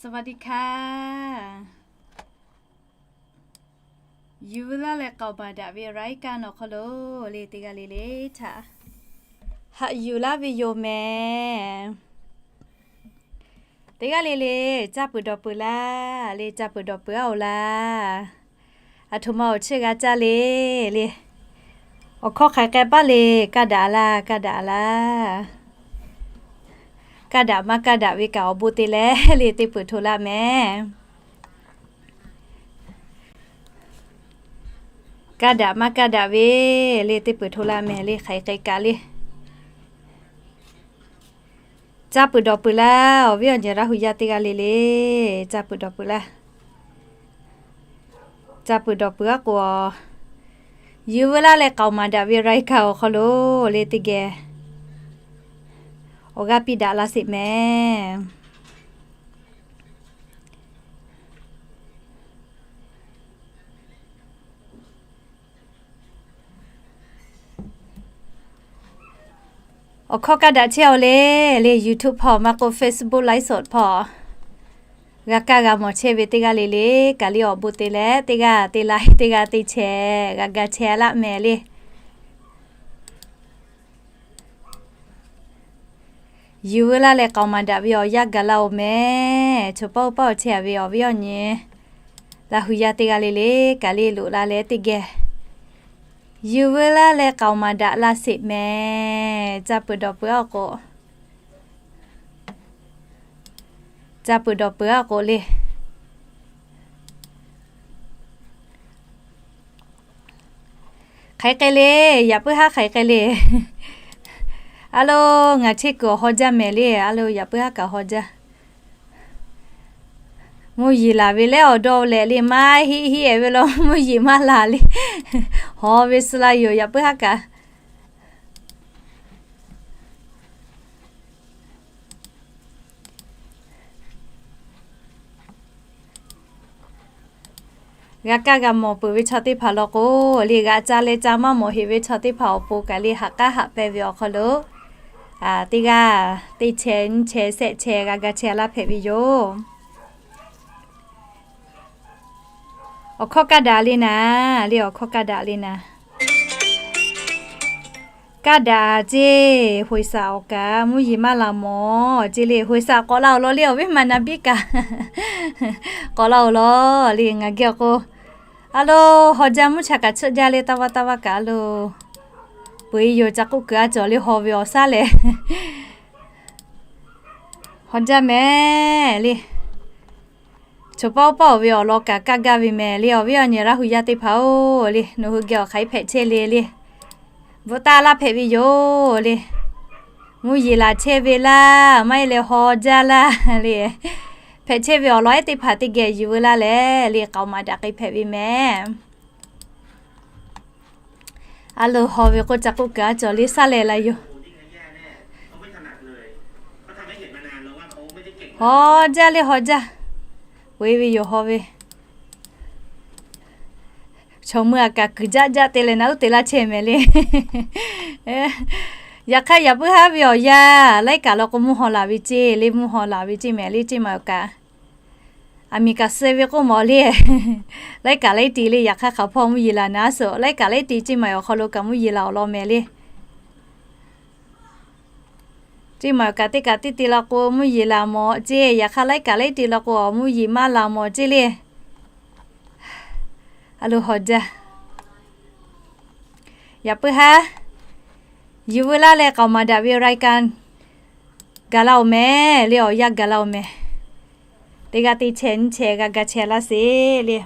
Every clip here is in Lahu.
สวัสดีค่ะ Yuˬ veu laˇ leh k'aoˍ maˍ daꞈ ve รายการ awˬ hk'aw lo le teˇ g'aˇ le le htaꞈ haꞈ yuˬ laˇ ve yoˬ mehˍ. Teˇ g'aˇ le le caˇ peuˬ dawˬ peuˬ laˇ le, caˇ peuˬ dawˬ peuˬ-aˬ laˇ. Aˬ htoꞈ ma awˬ cheuˇ g'a caˇ le le. Awˬ hkawˇ hk'aˬ hk'e k'ai paˇ le, kaˇ daꞈ laˇ, kaˇ daꞈ laˇ. Kaˇ daꞈ maˇ kaˇ daꞈ ve kaꞈ awˬ bon te leh le teˇ peuˬ hto laˇ mehˍ. Kaˇ daꞈ maˇ kaˇ daꞈ ve le teˇ peuˬ hto laˇ mehˍ le, hk'aˬ hk'e k'ai kaꞈ le. Caˇ peuˬ dawˬ peuˬ laˇ, awˬ viˉ awˬ nyi Laˇ hu yaˇ teˇ g'aˇ le le. Caˇ peuˬ dawˬ peuˬ laˇ. Caˇ peuˬ dawˬ peuˬ-aˬ k'o, Yuˬ veu laˇ leh k'aoˍ maˍ daꞈ ve รายการ awˬ hk'aw lo le teˇ geh awˬ g'aˇ piˇ daꞈ laˇ sheˍ mehˍ. Awˬ hkawˇ kaˇ daꞈ chehˇ-aˬ le le, YouTube hpawˇ maˇ k'oˆ Facebook ไลฟ์สด hpawˇ g'a kaˇ g'a mawˬ chehˇ ve teˇ g'aˇ le le kaꞈ le awˬ bon te leh teˇ g'aˇ te like, teˇ g'aˇ te share g'a ga chehˇ laˇ mehˍ le. Yuˬ veu laˇ leh k'aoˍ maˍ daꞈ ve awˬ yanˇ gaˬ laˇ-oˬ mehˍ. Choˬ paˇ oˇ paˇ awˬ chehˇ-a ve awˬ viˉ awˬ nyi Laˇ hu yaˇ teˇ g'aˇ le le kaꞈ le loꞈ la leh teˇ geh Yuˬ veu laˇ leh k'aoˍ maˍ daꞈ laˇ sheˍ mehˍ. Caˇ peuˬ dawˬ peuˬ-aˬ k'o, caˇ peuˬ dawˬ peuˬ-aˬ k'o le, hk'aˬ hk'e le, yaꞈ puiˉ haˉ hk'aˬ hk'e le. A lo, ngaˬ chehˇ kuiˬ awˬ haw jaˇ mehˍ le. A lo, yaꞈ puiˉ haˉ kaꞈ haw jaˇ. Mvuhˇ yeˬ laˬ ve leh awˬ dawˇ leh le maˇ heˆ heˆ-e ve law, mvuhˇ yeˬ maˇ laˬ le. Haw ve suh la yoˬ, yaꞈ puiˉ haˉ kaꞈ. G'a kaˇ g'a mawˬ peuˬ ve chaw teˇ hpaˍ law k'o, le g'a caˇ leh caˇ maˇ mawˬ heˆ ve chaw teˇ hpaˍ awˬ pon kaꞈ le haꞈ k'aˉ haꞈ pehnˇ ve awˬ hk'aw lo, teˇ g'aˇ teˇ chehˇ nyiˇ chehˇ shehˆ chehˇ g'a ga chehˇ laˇ hpehꞈ ve yoˬ. Awˬ hkawˇ kaˇ daꞈ le naˍ, le awˬ hkawˇ kaˇ daꞈ le naˍ. Kaˇ daꞈ ceˇ, hoꞈ saꞈ awˬ kaꞈ mvuhˇ yeˬ maˇ laˬ mawˬ ceˇ le. Hoꞈ saꞈ k'awꞈ la-oˬ law le, awˬ viˉ ma naˍ biˇ kaꞈ k'awꞈ la-oˬ law le. Ngaˬ geh awˬ k'o, a lo, haw jaˇ, mvuhˇ cha kaꞈ cheuˆ jaˇ le, taˇ vaˇ taˇ vaˇ kaꞈ a lo, peuˬ-e yoˬ, ca k'oˆ kuiˬ a cawˬ le, haw ve awˬ saˉ lehˬ. Haw jaˇ mehˍ le. Choˬ paˇ oˇ paˇ-oˬ ve awˬ lawn kaꞈ kaˇ gaˇ ve mehˍ le, awˬ viˉ awˬ nyi Laˇ hu yaˇ teˇ hpaˍ-oˬ le, nawˬ hui geh awˬ hk'aˬ hk'e hpehꞈ chehˇ le le. Bvuhꞈ taˇ laˇ hpehꞈ ve yoˬ le. Mvuhˇ yeˬ laˬ chehˇ ve laˇ, maˇ heˆ leh haw jaˇ laˇ le. Hpehꞈ chehˇ ve awˬ lawn ehˉ teˇ hpaˍ teˇ geh yuˬ veu laˇ leh le, k'aoˍ maˍ daꞈ k'ai hpehꞈ ve mehˍ. A lo, haw ve k'oˆ ca k'oˆ kuiˬ a cawˬ le, saˉ leh la yoˬ. Haw jaˇ le, haw jaˇ. Peuˬ-e ve yoˬ, haw ve. Chaw mui aꞈ kaꞈ kuiˬ jaˆ jaˆ te leh naˉ uˉ te laˇ chehˇ mehˍ le. Yaꞈ hk'aˇ yaꞈ puiˉ haˉ ve awˬ yanˇ, laiˉ kaꞈ law k'o mvuhˇ haw laˬ ve ceˇ le, mvuhˇ haw laˬ ve ceˇ mehˍ le, ceˇ maˬ awˬ kaꞈ. Aˬ miˍ kaꞈ suh ve k'oˆ mawˬ le. Laiˉ kaꞈ laiˉ ti le, yaꞈ hk'aˇ hk'aˬ hpawˇ mvuhˇ yeˬ laˬ naˉ suhˍ, laiˉ kaꞈ laiˉ ti ceˇ maˬ awˬ hk'aw lo kaꞈ mvuhˇ yeˬ laˬ awˬ lawn mehˍ le. Ceˇ maˬ awˬ kaꞈ teˇ kaꞈ teˇ ti law k'o mvuhˇ yeˬ laˬ mawˬ ceˇ, yaꞈ hk'aˇ laiˉ kaꞈ laiˉ ti law k'o mvuhˇ yeˬ maˇ laˬ mawˬ ceˇ le. A lo, haw jaˇ. Yaꞈ puiˉ haˉ yuˬ veu laˇ leh k'aoˍ maˍ daꞈ ve รายการ gaˬ la-oˬ mehˍ le, awˬ yanˇ gaˬ la-oˬ mehˍ. Teˇ g'aˇ teˇ chehˇ nyiˇ chehˇ g'a ga chehˇ laˇ sheˍ le.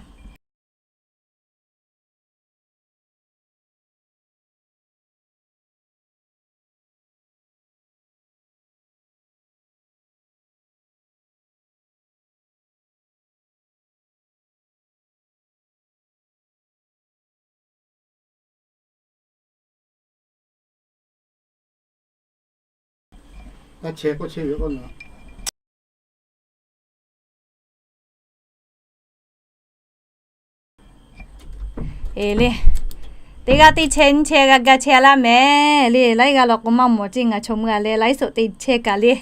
Eˬ le, teˇ g'aˇ teˇ chehˇ nyiˇ chehˇ g'a ga chehˇ laˇ mehˍ le. Laiˉ g'aˇ law k'o maˇ mawˬ ceˇ, ngaˬ chaw mui aꞈ leh laiˉ suhˍ teˇ chehˇ kaꞈ le.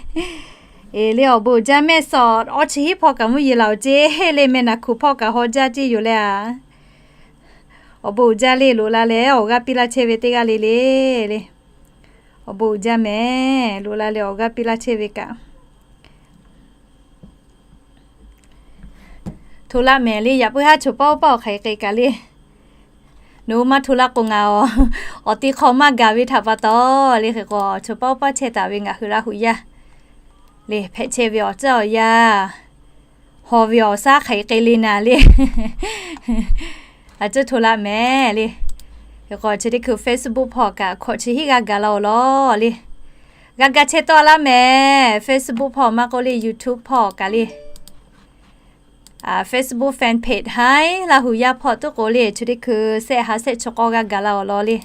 Eˬ le, awˬ bon uiˍ jaˇ mehˆ suhˍ, awˇ chi hiˉ hpawˇ kaꞈ mvuhˇ yeˬ laˬ oˬ ceˇ le, meh naˬ hkuˬ hpawˇ kaꞈ haw jaˇ ceˇ yoˬ le a. Awˬ bon uiˍ jaˇ le, loꞈ la leh awˬ g'aˇ piˇ laˇ chehˇ ve teˇ g'aˇ le le. Awˬ bon uiˍ jaˇ mehˍ, loꞈ la leh awˬ g'aˇ piˇ laˇ chehˇ ve kaꞈ. Hto laˇ mehˍ le, yaꞈ puiˉ haˉ choˬ paˉ oˇ paˇ awˬ hk'aˬ hk'e kaꞈ le. Nawˬ hui maˇ hto laˇ k'o ngaˬ awˬ, awˬ ti hk'aw maˇ gaˬ ve htaꞈ pa taw le, hk'e k'o choˬ paˉ oˇ paˇ chehˇ taˍ ve ngaˬ hui Laˇ hu yaˇ le, hpehꞈ chehˇ ve awˬ tcuhˉ awˬ yanˇ haw ve awˬ shaˉ hk'aˬ hk'e le naˍ le. A cuˇ hto laˇ mehˍ le. Hk'e k'o chi teˇ hkui Facebook hpawˇ kaꞈ hkawꞈ chi hiˉ g'a gaˬ la awˬ lawn le. G'a ga chehˇ tawˆ laˇ mehˍ. Facebook hpawˇ maˇ k'oˆ le, YouTube hpawˇ kaꞈ le. Facebook fan page haiˉ Laˇ hu yaˇ hpawˇ tuˉ k'o le, chi teˇ hkui sehˆ ha sehˆ chi k'awˇ g'a gaˬ la awˬ lawn le.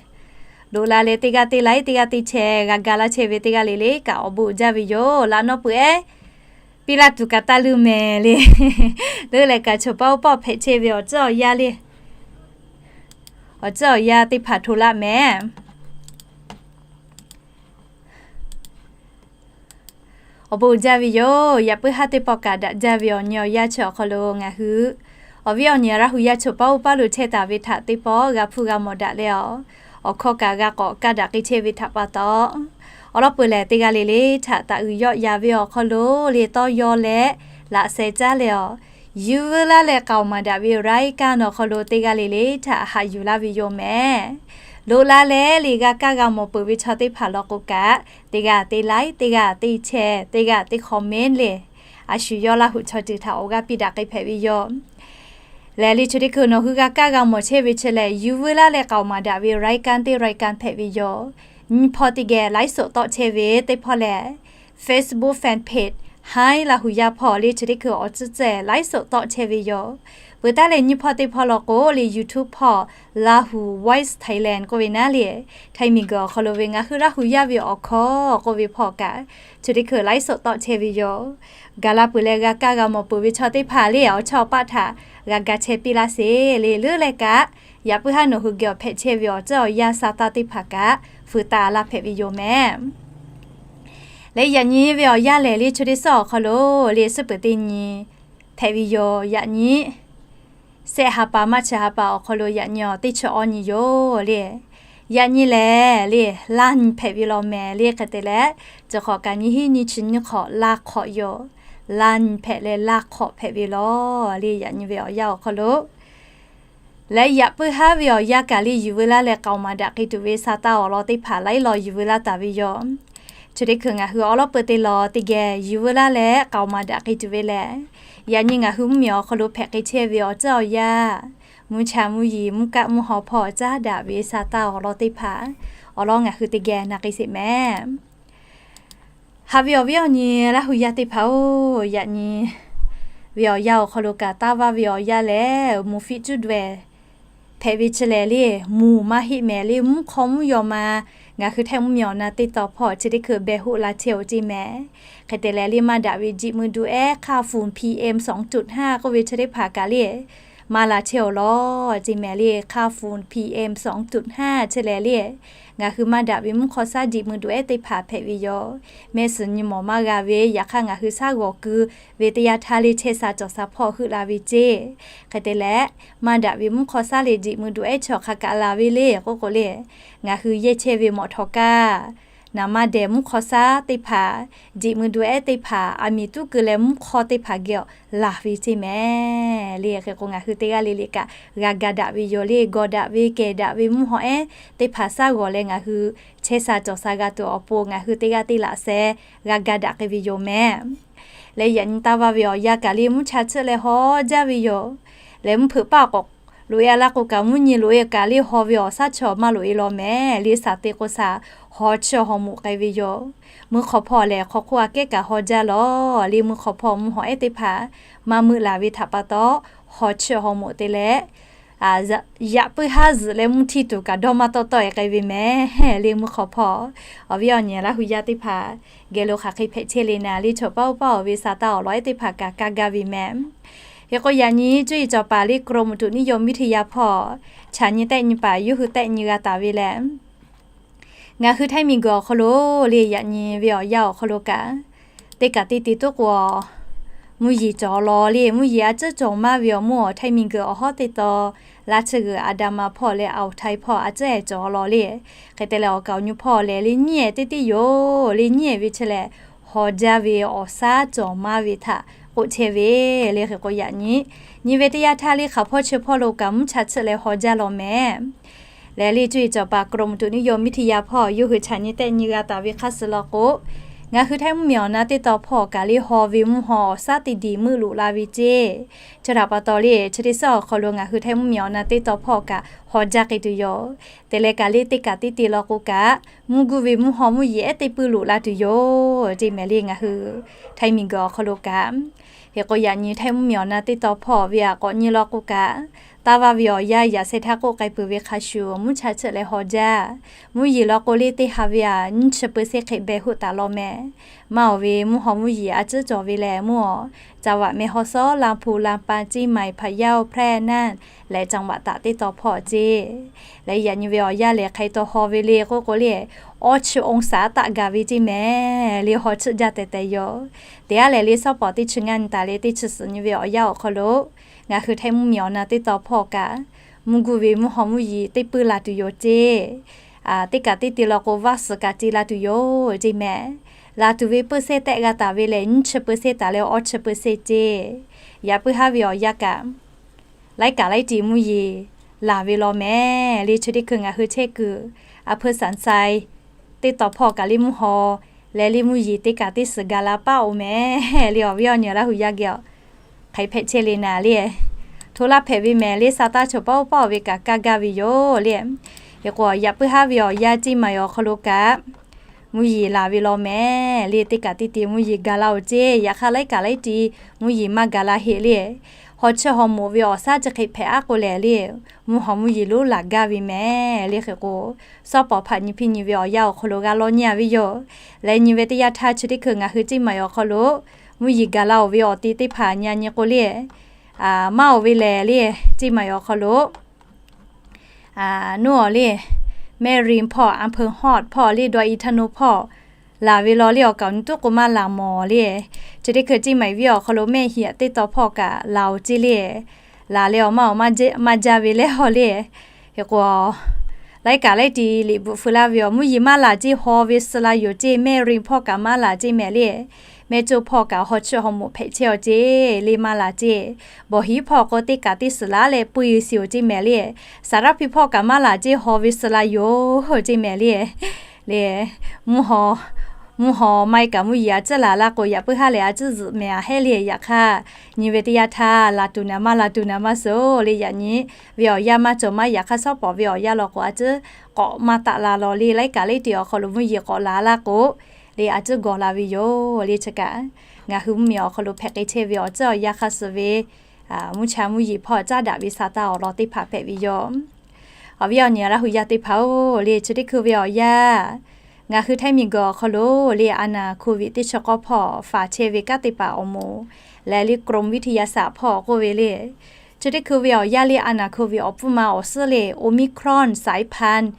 Loꞈ la leh teˇ g'aˇ teˇ like, teˇ g'aˇ teˇ share g'a ga laˇ chehˇ ve teˇ g'aˇ le le kaꞈ awˬ bon uiˍ jaˇ ve yoˬ. Laꞈ nawˉ peuˬ ehˉ piˇ laˇ tuˬ kaꞈ taˇ leuˇ mehˍ le. Leuˇ leh kaꞈ choˬ paˉ oˇ paˇ hpehꞈ chehˇ ve awˬ tcuhˉ awˬ yanˇ le. Awˬ tcuhˉ awˬ yanˇ teˇ hpaˍ hto laˇ mehˍ. Awˬ bon uiˍ jaˇ ve yoˬ. Yaꞈ puiˉ haˉ teˇ pawˆ kaꞈ daꞈ jaˇ ve awˬ nyi awˬ yanˇ chi awˬ hk'aw lo ngaˬ hui awˬ viˉ awˬ nyi Laˇ hu yaˇ choˬ paˉ oˇ paˇ lo chehˇ taˍ ve htaꞈ teˇ pawˆ g'a hpuˇ g'a mawˬ daꞈ leh awˬ, awˬ hkawˇ kaꞈ g'a k'awꞈ kaˇ daꞈ k'ai chehˇ ve htaꞈ pa taw, awˬ lawn peuˬ lehˬ teˇ g'aˇ le le htaꞈ taˍ uiˍ yawˆ ya ve awˬ hk'aw lo le tawˇ yaw leh laꞈ sheh caˉ leh awˬ, yuˬ veu laˇ leh k'aoˍ maˍ daꞈ ve รายการ awˬ hk'aw lo teˇ g'aˇ le le htaꞈ haꞈ yuˬ laˇ ve yoˬ mehˍ. Loꞈ la leh le g'a kaˇ g'a mawˬ peuˬ ve chaw teˇ hpaˍ law k'o kaꞈ, teˇ g'aˇ teˇ like, teˇ g'aˇ teˇ share, teˇ g'aˇ teˇ comment le, a shu yawˇ Laˇ hu chaw ceuˬ htaꞈ awˬ g'aˇ piˇ daꞈ k'ai hpehꞈ ve yoˬ. Lehˬ le chi teˇ hkui nawˬ hui g'a kaˇ g'a mawˬ chehˇ ve chi lehˬ, yuˬ veu laˇ leh k'aoˍ maˍ daꞈ ve รายการ teˇ รายการ hpehꞈ ve yoˬ. Nyi hpawˇ teˇ geh ไลฟ์สด tawˆ chehˇ ve teˇ hpawˇ lehˬ, Facebook fan page haiˉ Laˇ hu yaˇ hpawˇ le chi teˇ hkui awˬ tcuhˉ ceh ไลฟ์สด tawˆ chehˇ ve yoˬ. Peuˬ taˉ leh nyi hpawˇ teˇ hpawˇ law k'o le YouTube hpawˇ Laˇ hu Voice Thailand k'oˆ ve naˉ le, Htaiˇ miˬguiˬ awˬ hk'aw lo ve ngaˬ hui Laˇ hu yaˇ ve awˬ hkawˇ k'oˆ ve hpawˇ kaꞈ, chi teˇ hkui ไลฟ์สด tawˆ chehˇ ve yoˬ. Gaˬ la peuˬ leh g'a kaˇ g'a mawˬ peuˬ ve chaw teˇ hpaˍ le awˬ chawˇ awˬ paˆ htaꞈ g'a ga chehˇ piˇ laˇ sheˍ le. Leuˉ leh kaꞈ, yaꞈ puiˉ haˉ nawˬ hui geh awˬ hpehꞈ chehˇ ve awˬ tcuhˉ awˬ yanˇ sa taˇ teˇ hpaˍ kaꞈ fuiˍ taˍ laˇ hpehꞈ ve yoˬ mehˍ. Leh yaꞈ nyi ve awˬ yanˇ lehˬ le chi teˇ suhˉ awˬ hk'aw lo le suhˉ peuˬ teˇ nyi hpehꞈ ve yoˬ. Yaꞈ nyi sehˆ ha pa March ha pa awˬ hk'aw lo yaꞈ nyi awˬ teˇ chi awˇ nyi yoˬ le. Yaꞈ nyi lehˬ le, laˇ nyi hpehꞈ ve law mehˍ le. Hk'e te leh, chi hk'awꞈ kaꞈ nyiˇ hinˉ nyiˇ chi nyiˇ hk'awꞈ laˇ hk'awꞈ yoˬ. Laˇ nyi hpehꞈ leh laˇ hk'awꞈ hpehꞈ ve law le, yaꞈ nyi ve awˬ yanˇ awˬ hk'aw lo. Leh yaꞈ puiˉ haˉ ve awˬ yanˇ kaꞈ le yuˬ veu laˇ leh k'aoˍ maˍ daꞈ k'ai tuˬ ve sa taˇ awˬ lawn teˇ hpaˍ laiˉ law yuˬ veu laˇ taˍ ve yoˬ. Chi teˇ hkui ngaˬ hui awˬ lawn peuˬ te law teˇ geh yuˬ veu laˇ leh k'aoˍ maˍ daꞈ k'ai tuˬ ve lehˬ, yaꞈ nyi ngaˬ hui mvuhˇmiˬ awˬ hk'aw lo hpehꞈ k'ai chehˇ ve awˬ tcuhˉ awˬ yanˇ, mvuhˇ cha mvuhˇ yeˬ mvuhˇ kaˆ mvuhˇ haw hpawˇ caˉ daꞈ ve sa taˇ awˬ lawn teˇ hpaˍ awˬ lawn ngaˬ hui teˇ geh na k'ai sheˍ mehˍ. Haꞈ ve awˬ viˉ awˬ nyi Laˇ hu yaˇ teˇ hpaˍ-oˬ, yaꞈ nyi ve awˬ yanˇ awˬ hk'aw lo kaꞈ taˇ vaˇ ve awˬ yanˇ lehˬ, mvuhˇ fiˆ cuˉ daweh hpehꞈ ve chi lehˬ le, mvuhˇ maˇ heˆ mehˍ le, mvuhˇ hk'aw mvuhˇ yaw ma ngaˬ hui Htaiˇ mvuhˇmiˬ awˬ na teˇ taw hpawˇ chi teˇ hkui beh hoˆ la chehˇ-oˬ ceˇ mehˍ. Hk'e te leh le maˇ daꞈ ve ดีดมือดูแอ ค่าฝุ่น PM สองจุดห้า k'oˆ ve chi teˇ hpaˍ kaꞈ le maˇ la chehˇ-oˬ law ceˇ mehˍ le. ค่าฝุ่น PM สองจุดห้า chi lehˬ le, ngaˬ hui maˇ daꞈ ve mvuhˇ hk'aw shaˉ ดีดมือดูแอ teˇ hpaˍ hpehꞈ ve yoˬ. Mehˆ suhˍ nyi mawˬ maˇ g'a ve, yaꞈ hk'aˇ ngaˬ hui shaˉ g'awˬ keu ve teˇ yanˇ htaˇ le chehˇ sha cawˬ sha hpawˇ heuˆ la ve ceˇ. Hk'e te leh, maˇ daꞈ ve mvuhˇ hk'aw shaˉ le ดีดมือดูแอ chi awˬ hk'aˬ kaꞈ la ve le k'oˆ k'o le, ngaˬ hui yehˇ chehˇ ve mawꞈ htawnˍ kaˇ naˍ maˇ dehˬ mvuhˇ hk'aw shaˉ teˇ hpaˍ, ดีดมือดูแอ teˇ hpaˍ aˬ miˍ tuˉ keu leh mvuhˇ hk'aw teˇ hpaˍ geh awˬ laˬ ve ceˇ mehˍ le. Hk'e k'o ngaˬ hui teˇ g'aˇ le le kaꞈ g'a ga daꞈ ve yoˬ le. Gawˬ daꞈ ve kehˬ daꞈ ve mvuhˇ hawˉ ehˉ teˇ hpaˍ shaˉ g'awˬ leh ngaˬ hui chehˇ sha cawˬ sha g'a tuˬ awˬ pon ngaˬ hui teˇ g'aˇ teˇ laꞈ sheh g'a ga daꞈ k'ai ve yoˬ mehˍ. Leh yaꞈ nyi taˇ vaˇ ve awˬ yanˇ kaꞈ le mvuhˇ cha chiˆ leh haw jaˇ ve yoˬ. Leh mvuhˇ hpeuꞈ paˆ k'awꞈ loꞈ e a laˇ k'o kaꞈ mvuhˇ nyi loꞈ e kaꞈ le haw ve awˬ shaˉ chaw maˇ loꞈ e law mehˍ le. Shaˍ te k'o shaˍ haw chiˇ haw moꞈ k'ai ve yoˬ. Mvuhˇ hk'aw hpawˇ lehˬ hk'aw hk'oˆ aꞈ kehˉ kaꞈ haw jaˇ law le. Mvuhˇ hk'aw hpawˇ mvuhˇ hawˉ ehˉ teˇ hpaˍ maˇ meuˆ laˬ ve htaꞈ pa taw, haw chiˇ haw moꞈ te leh, yaꞈ puiˉ haˉ zuhꞈ leh mvuhˇ htiˇ tuˬ kaꞈ dawˇ maˇ tawˆ tawˆ e k'ai ve mehˍ le. Mvuhˇ hk'aw hpawˇ awˬ viˉ awˬ nyi Laˇ hu yaˇ teˇ hpaˍ geh lo hk'aˬ hk'e hpehꞈ chehˇ le naˍ le, chaw paˉ oˇ paˉ awˬ ve sa taˇ awˬ lawn ehˉ teˇ hpaˍ kaꞈ kaˇ gaˇ ve mehˍ. Hk'e k'o yaꞈ nyi cuˇ yiˍ cawˬ paˍ le กรมอุตุนิยมวิทยา hpawˇ chaꞈ nyi tehˆ nyi paˍ yawˇ hui tehˆ nyi g'a taˍ ve lehˬ, ngaˬ hui Htaiˇ miˬguiˬ awˬ hk'aw lo le yaꞈ nyi ve awˬ yanˇ awˬ hk'aw lo kaꞈ Teˇ kaꞈ teˇ te tuˉ k'o, mvuhˇ yeˬ cawˬ law le. Mvuhˇ yeˬ a ciˉ cawˬ maˇ ve awˬ mvuhˇ awˬ htaiˇ miˬ guiˬ awˬ hawˉ teˇ taw, laˇ chi g'uiˬ Aˍdanˍ ma hpawˇ leh Awˬ htaiˇ hpawˇ a ciˉ heh cawˬ law le. Hk'e te leh awˬ kaˍ awˬ nyi hpawˇ lehˬ le nyiˉ ehˍ teˇ teˇ yoˬ le. Nyiˉ ehˍ ve chi lehˬ, haw jaˇ ve awˬ shaˉ cawˬ maˇ ve htaꞈ k'oˆ chehˇ ve le. Hk'e k'o yaꞈ nyi, nyi ve teˇ yanˇ htaˇ le hk'aˬ hpawˇ chi hpawˇ lo kaꞈ mvuhˇ cha chiˆ leh haw jaˇ law mehˍ. Lehˬ le cuˇ yiˍ cawˬ paˍ กรมอุตุนิยมวิทยา hpawˇ yawˇ hui chaꞈ nyi tehˆ nyi g'a taˍ ve hk'aˇ suh law k'o, ngaˬ hui htaiˇ mvuhˇmiˬ awˬ na teˇ taw hpawˇ kaꞈ le haw ve mvuhˇ haw awˬ shaˉ teˇ diˬ meuˆ loꞈ la ve ceˇ. Chi htaꞈ pa taw le chi teˇ suhˉ awˬ hk'aw lo ngaˬ hui htaiˇ mvuhˇmiˬ awˬ na teˇ taw hpawˇ kaꞈ haw jaˇ k'ai tuˬ yoˬ. Te leh kaꞈ le teˇ kaꞈ teˇ te law k'o kaꞈ, mvuhˇ guˇ ve mvuhˇ haw mvuhˇ yeˬ ehˉ teˇ puiˇ loꞈ la tuˬ yoˬ ceˇ mehˍ le ngaˬ hui htaiˇ miˬ guiˬ awˬ hk'aw lo kaꞈ. Hk'e k'o yaꞈ nyi htaiˇ mvuhˇmiˬ awˬ na teˇ taw hpawˇ ve aꞈ k'awꞈ nyi law k'o kaꞈ, taˇ vaˇ ve awˬ yanˇ yaꞈ sheh htaˇ k'oˆ k'ai peuˬ ve hk'a shuˍ mvuhˇ cha chiˆ leh haw jaˇ. Mvuhˇ yeˬ law k'o le teˇ ha ve aꞈ nyiˇ chi เปอร์เซ็นต์ hk'e beh hoˆ taˍ law mehˍ. Maˇ awˬ ve mvuhˇ haw mvuhˇ yeˬ a ciˉ cawˬ ve lehˬ mvuhˇ awˬ จังหวัดแม่ฮ่องสอน ลำพูน ลำปาง เชียงใหม่ พะเยา แพร่ น่าน leh จังหวัดตาก teˇ taw hpawˇ ceˇ. Leh yaꞈ nyi ve awˬ yanˇ lehˬ hk'e taw haw ve le k'oˆ k'o le, awˇ chi องศา taˆ gaˬ ve ceˇ mehˍ le haw chiˆ jaˇ tehꞈ tehꞈ yoˬ. Teˇ aˉ lehˬ le suhˉ pawˍ teˇ chi ngaˇ nyi taˍ leh teˇ chi suhˍ nyi ve awˬ yanˇ awˬ hk'aw lo ngaˬ hui htaiˇ mvuhˇmiˬ awˬ na teˇ taw hpawˇ kaꞈ, mvuhˇ guˇ ve mvuhˇ haw mvuhˇ yeˬ teˇ puiˇ la tuˬ yoˬ ceˇ. Teˇ kaꞈ teˇ te law k'o vaˇ suhˍ kaꞈ te la tuˬ yoˬ ceˇ mehˍ. Laˬ tuˬ ve เปอร์เซ็นต์ tehˆ g'a taˍ ve lehˬ nyiˇ chi เปอร์เซ็นต์ taˍ leh awˇ chi เปอร์เซ็นต์ ceˇ. Yaꞈ puiˉ haˉ ve awˬ yanˇ kaꞈ laiˉ kaꞈ laiˉ ti mvuhˇ yeˬ laˬ ve law mehˍ le. Chi teˇ hkui ngaˬ hui chehˇ kuiˬ อำเภอสันทราย teˇ taw hpawˇ kaꞈ le mvuhˇ haw leh le mvuhˇ yeˬ teˇ kaꞈ teˇ suhˍ ga la paˉ oˬ mehˍ le. Awˬ viˉ awˬ nyi Laˇ huˍ yaˇ geh awˬ hk'aˬ hk'e hpehꞈ chehˇ le naˍ le, hto laˇ hpehꞈ ve mehˍ le. Sa taˇ chaw paˉ oˇ paˉ oˬ ve kaꞈ kaˇ gaˇ ve yoˬ le. Hk'e k'o yaꞈ puiˉ haˉ ve awˬ yanˇ ceˇ maˬ awˬ hk'aw lo kaꞈ mvuhˇ yeˬ laˬ ve law mehˍ le. Teˇ kaꞈ teˇ te mvuhˇ yeˬ ga la oˬ ceˇ. Yaꞈ hk'aˇ laiˉ kaꞈ laiˉ ti mvuhˇ yeˬ maˇ ga la heˆ le. Haw chiˇ haw moꞈ ve awˬ shaˉ chi hk'e hpehꞈ aˉ k'o lehˬ le, mvuhˇ haw mvuhˇ yeˬ lonˉ laˬ gaˇ ve mehˍ le. Hk'e k'o suhˉ pawˍ hpaꞈ nyi hpiˇ nyi ve awˬ yanˇ awˬ hk'aw lo g'a law nyi a ve yoˬ. Leh nyi ve teˇ yanˇ htaˇ chi teˇ hkui ngaˬ hui ceˇ maˬ awˬ hk'aw lo mvuhˇ yeˬ ga la oˬ ve awˬ te teˇ hpaˍ nyi a nyi k'o le, maˇ oˬ ve lehˬ le, ceˇ maˬ awˬ hk'aw lo nuˇ awˬ le, แม่ริม hpawˇ อำเภอฮอด hpawˇ le ดอยอินทนนท์ hpawˇ laˬ ve law le. Awˬ kaˍ awˬ nyi tuˉ k'o maˇ laˬ mawˬ le. Chi teˇ hkui ceˇ maˬ viˉ awˬ hk'aw lo แม่เหียะ teˇ taw hpawˇ kaꞈ laˬ oˬ ceˇ le. Laˬ leh awˬ maˇ awˬ maˇ jaˇ ve lehˬ haw le. Hk'e k'o laiˉ kaꞈ laiˉ ti liꞈ bvuhꞈ feu laˇ ve awˬ mvuhˇ yeˬ maˇ laˬ ceˇ haw ve suh la yoˬ ceˇ. แม่ริม hpawˇ kaꞈ maˇ laˬ ceˇ mehˍ le. แม่โจ้ hpawˇ kaꞈ haw chiˇ haw moꞈ hpehꞈ chehˇ aˬ ceˇ le maˇ laˬ ceˇ. บ่อหิน hpawˇ k'o teˇ kaꞈ teˇ suhˍ laˇ leh puiˇ suh oˬ ceˇ mehˍ le. สารพี hpawˇ kaꞈ maˇ laˬ ceˇ haw ve suh la yoˬ ceˇ mehˍ le. Le mvuhˇ haw maˇ heˆ kaꞈ mvuhˇ yeˬ a ciˉ laˬ la k'o yaꞈ puiˉ haˉ lehˬ a ciˉ zuhꞈ mehˍ a hehˉ le. Yaꞈ hk'aˇ nyi ve teˇ yanˇ htaˇ laˬ tuˬ naˍ maˇ laˬ tuˬ naˍ maˇ suh le. Yaꞈ nyi ve awˬ yanˇ maˇ cawˬ maˇ. Yaꞈ hk'aˇ suhˉ pawˍ ve awˬ yanˇ law k'o a ciˉ k'awꞈ maˇ taˆ la law le. Laiˉ kaꞈ laiˉ ti awˬ hk'aw lo mvuhˇ yeˬ k'awꞈ laˬ laˇ k'o le a ciˉ gawˬ la ve yoˬ le. Chi kaꞈ ngaˬ hui mvuhˇmiˬ awˬ hk'aw lo hpehꞈ k'ai chehˇ ve awˬ ciˉ awˬ yanˇ hk'aˇ suh ve mvuhˇ cha mvuhˇ yeˬ hpawˇ caˉ daꞈ ve sa taˇ awˬ lawn teˇ hpaˍ hpehꞈ ve yoˬ. Awˬ viˉ awˬ nyi Laˇ huˍ yaˇ teˇ hpaˍ-oˬ le, chi teˇ hkui ve awˬ yanˇ ngaˬ hui htaiˇ miˬ guiˬ awˬ hk'aw lo le a naˍ โควิด teˇ chi k'awˇ hpawˇ faˍ chehˇ ve kanˉ te paˍ awˬ moˍ leh le กรมวิทยาศาสตร์ hpawˇ k'oˆ ve le, chi teˇ hkui ve awˬ yanˇ le a naˍ โควิด awˬ pfuhˇ ma awˬ suhˉ le โอมิครอน สายพันธุ์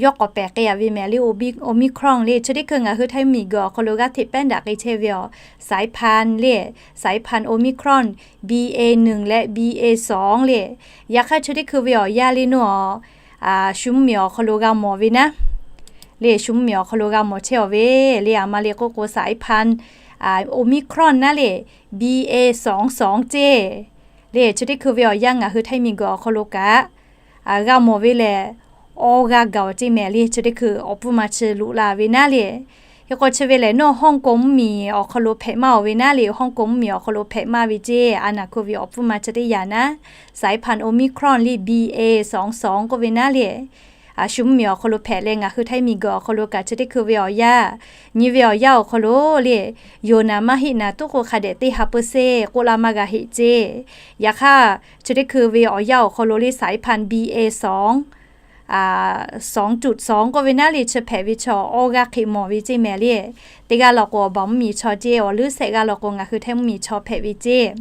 yawˇ k'awꞈ pehˬ k'ai a ve mehˍ le. โอมิครอน le chi teˇ hkui ngaˬ hui htaiˇ miˬ guiˬ awˬ hk'aw lo g'aˇ hteꞈ แพร่ daꞈ k'ai chehˇ ve awˬ สายพันธุ์ le สายพันธุ์ โอมิครอน B A หนึ่ง leh B A สอง le. Yaꞈ hk'aˇ chi teˇ hkui ve awˬ yanˇ le nuˇ awˬ shu mvuhˇmiˬ awˬ hk'aw lo g'a mawˬ ve naˉ le, shu mvuhˇmiˬ awˬ hk'aw lo g'a mawˬ chehˇ aˬ ve le. A ma le k'oˆ k'o สายพันธุ์ โอมิครอน naˉ le, B A สอง สอง ceˇ le. Chi teˇ hkui ve awˬ yanˇ ngaˬ hui htaiˇ miˬ guiˬ awˬ hk'aw lo kaꞈ g'a mawˬ ve lehˬ, awˇ g'aˇ gaˬ oˬ ceˇ mehˍ le. Chi teˇ hkui awˬ pfuhˇ ma chi loꞈ la ve naˉ le. Hk'e k'o chi ve lehˬ nuˇ ฮ่องกง mvuhˇmiˬ awˬ hk'aw lo hpehꞈ maˇ oˬ ve naˉ le, ฮ่องกง mvuhˇmiˬ awˬ hk'aw lo hpehꞈ maˇ ve ceˇ a naˍ โควิด awˬ pfuhˇ ma chi teˇ yanˇ naˉ สายพันธุ์ โอมิครอน le B A สอง สอง k'oˆ ve naˉ le. Shu mvuhˇmiˬ awˬ hk'aw lo hpehꞈ leh ngaˬ hui htaiˇ miˬ guiˬ awˬ hk'aw lo kaꞈ chi teˇ hkui ve awˬ yanˇ, nyi ve awˬ yanˇ awˬ hk'aw lo le, yonˍ naˍ maˇ heˆ naˍ tuˉ k'o hk'a dehꞈ teˇ ha เปอร์เซ็นต์ k'oˆ la maˇ g'a heˆ ceˇ. Yaꞈ hk'aˇ chi teˇ hkui ve awˬ yanˇ awˬ hk'aw lo le สายพันธุ์ B A สอง สองจุดสอง k'oˆ ve naˉ le chi hpehꞈ ve chaw awˇ g'aˇ hk'e mawˬ ve ceˇ mehˍ le. Teˇ g'aˇ law k'o awˬ baˬ mvuhˇmiˬ chaw ceˇ, awˬ leuˉ sehꞈ g'aˇ law k'o ngaˬ hui htaiˇ mvuhˇmiˬ chaw hpehꞈ ve ceˇ.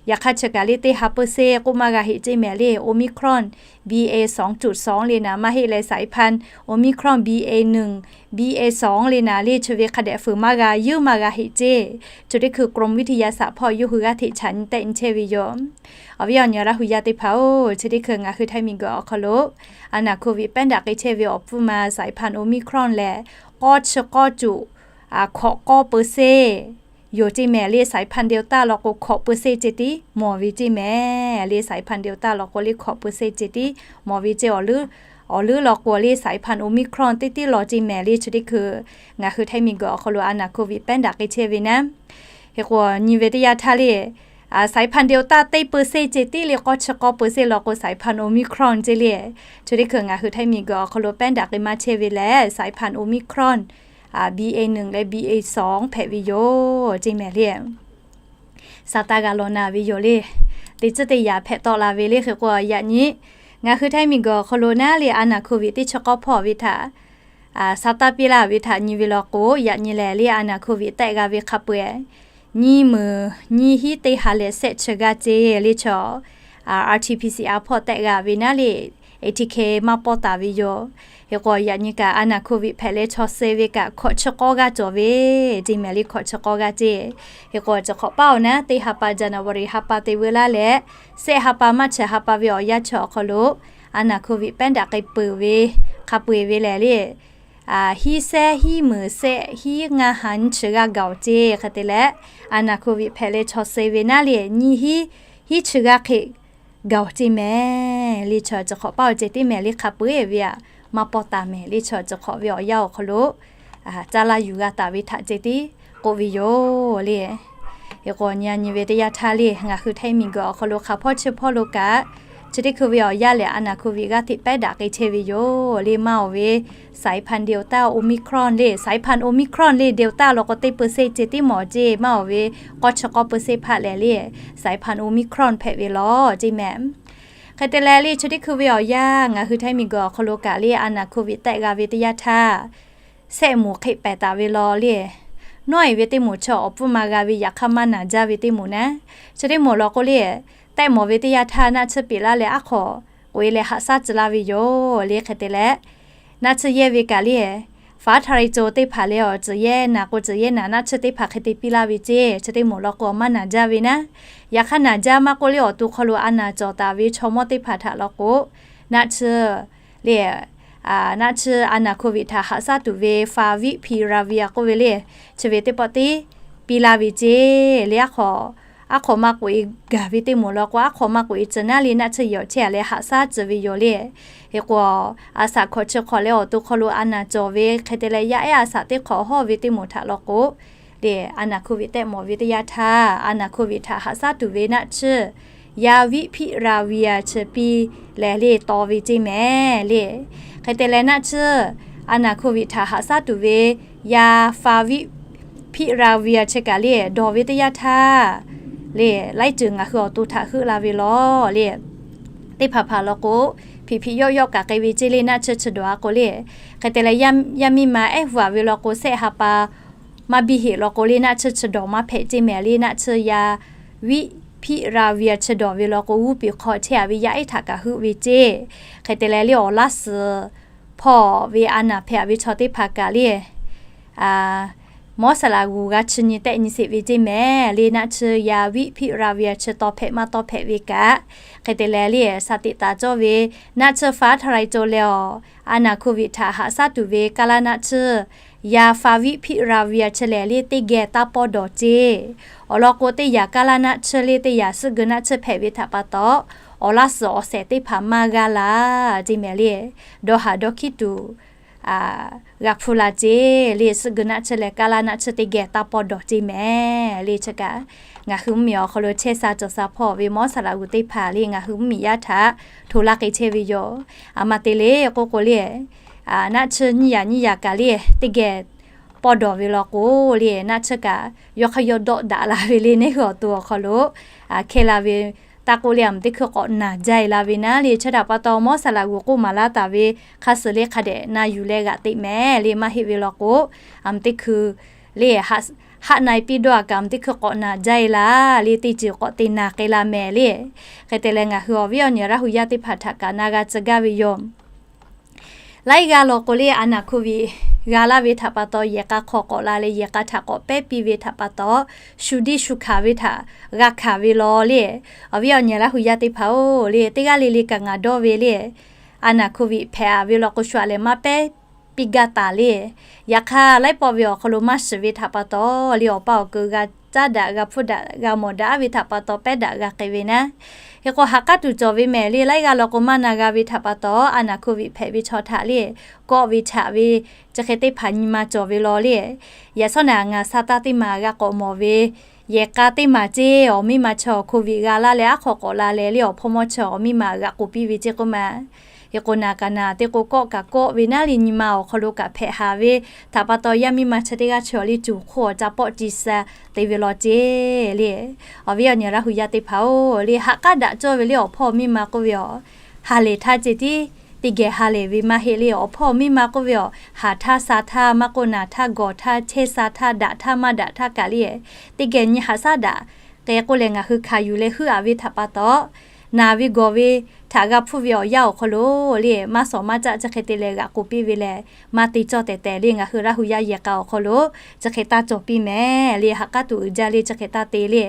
Yaꞈ hk'aˇ chi kaꞈ le teˇ ha เปอร์เซ็นต์ k'oˆ maˇ g'a heˆ ceˇ mehˍ le, Omicron B A สองจุดสอง le naˍ maˇ heˆ leh สายพันธุ์ Omicron B A หนึ่ง B A สอง le naˍ le chi ve hk'a dehꞈ fuiˍ maˇ g'a, yeuˇ maˇ g'a heˆ ceˇ. Chi teˇ hkui กรมวิทยาศาสตร์ hpawˇ yawˇ hui g'aˇ hteꞈ chaꞈ nyi tehˆ nyi chehˇ ve yoˬ. Awˬ viˉ awˬ nyi Laˇ hu yaˇ teˇ hpaˍ-oˬ, chi teˇ hkui ngaˬ hui htaiˇ miˬguiˬ awˬ hk'aw lo a naˍ โควิด pehˉ daꞈ k'ai chehˇ ve awˬ pfuhˇ ma สายพันธุ์ Omicron lehˬ, k'awˇ chi k'awˇ cuˬ hkawꞈ k'awˇ เปอร์เซ็นต์ yoˬ ceˇ mehˍ le. สายพันธุ์ Delta law k'o hkawꞈ เปอร์เซ็นต์ ceh tiˉ mawˬ ve ceˇ mehˍ le. สายพันธุ์ Delta law k'o le hkawꞈ เปอร์เซ็นต์ ceh tiˉ mawˬ ve ceˇ. Awˬ leuˉ awˬ leuˉ law k'o le สายพันธุ์ Omicron teˇ tiˉ law ceˇ mehˍ le. Chi teˇ hkui ngaˬ hui htaiˇ miˬguiˬ awˬ hk'aw lo a naˍ โควิด pehˉ daꞈ k'ai chehˇ ve naˉ, hk'e k'o nyi ve teˇ yanˇ htaˇ le, สายพันธุ์ Delta teˇ เปอร์เซ็นต์ ceh tiˉ le k'awˇ chi k'awˇ เปอร์เซ็นต์ law k'o สายพันธุ์ Omicron ceˇ le. Chi teˇ hkui ngaˬ hui htaiˇ miˬguiˬ awˬ hk'aw lo pehˉ daꞈ k'ai maˇ chehˇ ve lehˬ, สายพันธุ์ Omicron B A หนึ่ง leh B A สอง hpehꞈ ve yoˬ ceˇ mehˍ le. Saˍ taˇ g'a law na ve yoˬ le. Teˇ tcuhˉ teˇ yaꞈ hpehꞈ tawˆ la ve le. Hk'e k'o yaꞈ nyi ngaˬ hui htaiˇ miˬguiˬ awˬ hk'aw lo naˉ le a naˍ โควิด teˇ chi k'awˇ hpawˇ ve htaꞈ saˍ taˇ piˇ laˇ ve htaꞈ nyi ve law k'o, yaꞈ nyi lehˬ le a naˍ โควิด tehˆ g'a ve hk'a peu-eˬ nyiˇ meunˍ nyiˇ hiˉ teˇ ha leh shehˆ chi g'aˇ ceˇ le. Chaw R T P C R hpawˇ tehˆ g'a ve naˉ le, A T K maˇ pawˆ taˍ ve yoˬ. Hk'e k'o yaꞈ nyi kaꞈ a naˍ โควิด hpehꞈ leh chaw suh ve kaꞈ hkawꞈ chi k'awˇ g'aˇ cawˬ ve ceˇ mehˍ le. Hkawꞈ chi k'awˇ g'aˇ ceˇ. Hk'e k'o chi hk'awꞈ paˇ-oˬ naˉ, teˇ ha pa January ha pa te veu laˇ leh, shehˆ ha pa March ha pa ve awˬ yanˇ chi awˬ hk'aw lo a naˍ โควิด pehˉ daꞈ k'ai peuˬ ve hk'a peu-eˬ ve lehˬ le, hiˉ shehˆ hiˉ meunˍ shehˆ hiˉ ngaˇ ha nyiˇ chi g'aˇ gaˬ-oˬ ceˇ. Hk'e te leh a naˍ โควิด hpehꞈ leh chaw suh ve naˉ le nyiˇ hiˉ hiˉ chi g'aˇ hk'e gaˬ-oˬ ceˇ mehˍ le. Chaw chi hk'awꞈ paˇ-oˬ ceh tiˉ mehˍ le. Hk'a peu-eˬ ve aꞈ maˇ pawˆ taˍ mehˍ le. Chaw chi hk'awꞈ ve awˬ yanˇ awˬ hk'aw lo caˇ laˇ yuˬ g'a taˍ ve htaꞈ ceh tiˉ k'oˆ ve yoˬ le. Hk'e k'o nyi nyi ve teˇ yanˇ htaˇ le ngaˬ hui htaiˇ miˬguiˬ awˬ hk'aw lo hk'a hpawˇ chi hpawˇ lo kaꞈ, chi teˇ hkui ve awˬ yanˇ lehˬ a naˍ โควิด g'aˇ hteꞈ pehˉ daꞈ k'ai chehˇ ve yoˬ le. Maˇ-oˬ ve สายพันธุ์ Delta Omicron le, สายพันธุ์ Omicron le Delta law k'o teˇ เปอร์เซ็นต์ ceh tiˉ mawˬ ceˇ. Maˇ-oˬ ve k'awˇ chi k'awˇ เปอร์เซ็นต์ hpaˆ lehˬ le สายพันธุ์ Omicron hpehꞈ ve law ceˇ mehˍ. Hk'e te leh le chi teˇ hkui ve awˬ yanˇ ngaˬ hui htaiˇ miˬguiˬ awˬ hk'aw lo kaꞈ le a naˍ โควิด tehˆ g'a ve teˇ yanˇ htaˇ, shehˆ moˍ hk'e pehˬ taˍ ve law le. Nawˉ-e ve teˇ moˍ chi awˬ pfuhˇ ma g'a ve yaꞈ hk'aˇ maˇ naˬ jaˇ ve teˇ moˍ naˉ, chi teˇ moˍ law k'o le, tehˆ mawˬ ve teˇ yanˇ htaˇ naˆ tsuhˇ peꞈ laˇ leh aˉ hk'awꞈ k'oꞈ-e leh haꞈ shaˉ tcuh laˇ ve yoˬ le. Hk'e te leh naˆ tsuhˇ yehˇ ve kaꞈ le, faˉ htaˇ raiˇ co teˇ hpaˍ leh awˬ tcuhˬ yehˇ naˬ k'o tcuhˬ yehˇ naˬ naˆ tsuhˇ teˇ hpaˍ hk'e te piˇ laˇ ve ceˇ. Chi teˇ moˍ law k'o maˇ naˬ jaˇ ve naˉ, yaꞈ hk'aˇ naˬ jaˇ maˇ k'oˆ le awˬ to hk'aw lo a naˬ cawˬ taˍ ve chaw mawˇ teˇ hpaˍ htaꞈ law k'o, naˆ tsuhˇ le, naˆ tsuhˇ a naˍ โควิด htaꞈ haꞈ shaˉ tuˬ ve Favipiravir k'oˆ ve le, chi ve teˇ pawˆ tiˉ piˇ laˇ ve ceˇ le. Aˉ hk'awꞈ, aˉ hk'awꞈ maˇ k'oꞈ-e gaˬ ve teˇ moˍ law k'o, aˉ hk'awꞈ maˇ k'oꞈ-e tcuh naˉ le naˆ tsuhˇ yehˬ awˬ chehˇ-a leh haꞈ shaˉ tcuh ve yoˬ le. Hk'e k'o, a shaꞈ hkawꞈ chi hk'awꞈ leh awˬ to hk'aw lo a naˬ cawˬ ve hk'e te leh yaˇ ehˉ a shaꞈ teˇ hk'awꞈ hawˇ ve teˇ moˍ htaꞈ law k'o, le a naˍ โควิด tehˆ mawˬ ve teˇ yanˇ htaˇ a naˍ โควิด htaꞈ haꞈ shaˉ tuˬ ve naˆ tsuhˇ Favipiravir chi piˇ lehˬ le taw ve ceˇ mehˍ le. Hk'e te leh naˆ tsuhˇ a naˍ โควิด htaꞈ haꞈ shaˉ tuˬ ve Favipiravir chi kaꞈ le dawˬ ve teˇ yanˇ htaˇ le laiˉ ceuˬ ngaˬ hui awˬ to htaꞈ heuˆ la ve law le. Teˇ hpaˍ hpaˍ law k'o, hpiꞈ hpiꞈ yawˆ yawˆ kaꞈ k'ai ve ceˇ le naˆ tsuhˇ chi dawˬ-a k'o le. Hk'e te leh yaˇ miˇ ma ehˉ hu-a ve law k'o, shehˆ ha pa maˇ biˇ heˆ law k'o le naˆ tsuhˇ chi dawˬ maˇ hpehꞈ ceˇ mehˍ le. Naˆ tsuhˇ Favipiravir chi dawˬ ve law k'o, g'uˇ piˍ hk'aw chehˇ-a ve yaˇ ehˉ htaꞈ kaꞈ heuˆ ve ceˇ. Hk'e te leh le awˬ laˇ suhˍ hpawˇ ve a naˬ hpehꞈ-a ve chaw teˇ hpaˍ kaꞈ le mawˉ saˍ laꞈ g'uˬ g'a chi nyi tehˆ nyi sheˍ ve ceˇ mehˍ le. Naˆ tsuhˇ Favipiravir chi taw hpehꞈ maˇ taw hpehꞈ ve kaꞈ, hk'e te leh le sha teꞈ taˍ cawˇ ve naˆ tsuhˇ faˉ htaˇ raiˇ co leh awˬ a naˍ โควิด htaꞈ haꞈ shaˉ tuˬ ve kaˇ laˇ naˆ tsuhˇ Favipiravir chi lehˬ le teˇ geh taˇ pawˇ dawˬ ceˇ. Awˬ lawn k'o, teˇ yanˇ kaˇ laˇ naˆ tsuhˇ le teˇ yanˇ suhˆ geu naˆ tsuhˇ hpehꞈ ve htaꞈ pa taw, awˬ laˇ suhˍ awˬ shehˍ teˇ hpaˍ maˇ g'a laˇ ceˇ mehˍ le. Dawˇ haˍ dawˇ hkiˉ tuˬ g'a hpu la ceˇ le. Suhˆ geu naˆ tsuhˇ leh kaˇ laˇ naˆ tsuhˇ teˇ geh taˇ pawˇ dawˬ ceˇ mehˍ le. Chi kaꞈ ngaˬ hui mvuhˇmiˬ awˬ hk'aw lo chehˇ sha cawˬ sha hpawˇ ve mawˉ saˍ laꞈ g'uˬ teˇ hpaˍ le ngaˬ hui mvuhˇmiˬ yaˇ htaꞈ hto laˇ k'ai chehˇ ve yoˬ. A ma te le k'oˆ k'o le, naˆ tsuhˇ nyiˇ yanˇ nyiˇ yanˇ kaꞈ le teˇ geh pawˇ dawˬ ve law k'o le, naˆ tsuhˇ kaꞈ yawˇ hk'aˇ yawˇ dawˆ daꞈ la ve le. Neˇ hui awˬ to awˬ hk'aw lo hkeh la ve taˇ k'oˆ le, a meuꞈ teˇ hkui k'awꞈ naˬ jaˇ-e la ve naˉ le. Chi htaꞈ pa taw mawˉ saˍ laꞈ g'uˬ k'oˆ maˍ laˇ taˍ ve hk'a suhˍ le hk'a dehꞈ na yuˬ leh g'aꞈ teꞈ mehˍ le. Maˇ heˆ ve law k'o, a meuꞈ teˇ hkui le haꞈ haˆ na-e piˇ dawˇ-a kaꞈ, teˇ hkui k'awꞈ naˬ jaˇ-e laˇ le, teˇ ceuˬ k'awꞈ te naˬ k'ai la mehˍ le. Hk'e te leh ngaˬ hui awˬ viˉ awˬ nyi Laˇ hu yaˇ teˇ hpaˍ htaꞈ kaꞈ na g'a tcuh gaˇ ve yoˬ. Laiˉ g'aˇ law k'o le, a naˍ hk'oˆ viꞈ g'a laˇ ve htaꞈ pa taw, yehˬ k'a hk'aw k'awꞈ la leh yehˬ k'a htaꞈ k'awꞈ pehˉ piˇ ve htaꞈ pa taw, shu diˇ shu hkanˍ ve htaꞈ g'a hkanˍ ve law le. Awˬ viˉ awˬ nyi Laˇ hu yaˇ teˇ hpaˍ-oˬ le, teˇ g'aˇ le le kaꞈ ngaˬ dawˇ ve le, a naˍ hk'oˆ viꞈ hpehꞈ-a ve law k'o, shu aꞈ lehˬ maˇ pehˉ piˇ gaˇ taˍ le. Yaꞈ hk'aˇ, laiˉ pawˆ ve awˬ hk'aw lo maˇ shiˍ ve htaꞈ pa taw le, awˬ pa awˬ keu g'a caˉ daꞈ, g'a hpfuhˇ daꞈ, g'a mawˬ daꞈ ve htaꞈ pa taw, pehˉ daꞈ g'a k'ai ve naˉ. Hk'e k'o, ha k'aˉ tuˬ cawˬ ve mehˍ le, laiˉ g'aˇ law k'o maˇ na g'a ve htaꞈ pa taw, a naˍ hk'oˆ viꞈ hpehꞈ ve chaw htaꞈ le, kawˆ ve chaꞈ ve, chi hk'e teˇ hpaˍ nyi ma cawˬ ve law le. Yaꞈ shawˉ naˍ ngaˬ sa taˇ teˇ maˬ g'a k'awꞈ mawˬ ve, yehˬ k'a teˇ maˬ ceˇ, awˬ miˇ ma chaw hk'oˆ viꞈ g'a laˇ leh aˉ hk'aw k'awꞈ la leh le, awˬ hpawˇ mawˇ chaw awˬ miˇ ma g'aꞈ k'oˍ piˇ ve ceˇ k'oˆ ma. Hk'e k'o, naˬ kaꞈ naˬ te k'o, kawˆ kaꞈ kawˆ ve naˉ le, nyi ma awˬ hk'aw lo kaꞈ hpehꞈ haˍ ve htaꞈ pa taw, yaˇ miˇ ma chi teˇ g'aˇ chi awˬ liˇ cuˬ hk'oˆ awˬ ca pawˆ ci sa te ve law ceˇ le. Awˬ viˉ awˬ nyi Laˇ hu yaˇ teˇ hpaˍ-oˬ le, ha k'aˉ daꞈ cawˇ ve le, awˬ hpawˇ awˬ miˇ ma k'oˆ ve awˬ ha lehˬ htaˇ ceˇ tiˉ, teˇ geh ha lehˬ ve maˇ heˆ le. Awˬ hpawˇ awˬ miˇ ma k'oˆ ve awˬ haˍ htaˇ, sa htaˇ, maˇ k'oˆ naˬ htaˇ, gawˬ htaˇ, chehˇ sa htaˇ, daꞈ htaˇ, maˇ daꞈ htaˇ kaꞈ le, teˇ geh nyi haꞈ shaˉ daꞈ k'e k'oˆ leh ngaˬ hui hkanˍ yuˬ leh heuˆ-a ve htaꞈ pa taw, naˬ ve gawˬ ve htaꞈ g'a hpfuhˇ ve awˬ yanˇ awˬ hk'aw lo le, maˇ shawˍ maˇ caˆ chi hk'e te leh g'aꞈ k'oˍ piˇ ve lehˬ, maˇ te cawˇ tehꞈ tehꞈ le, ngaˬ hui Laˇ hu yaˇ yehˬ k'a awˬ hk'aw lo chi hk'e taˇ cawˬ piˇ mehˍ le. Ha k'aˉ tuˬ uiˍ jaˇ le, chi hk'e taˇ te le.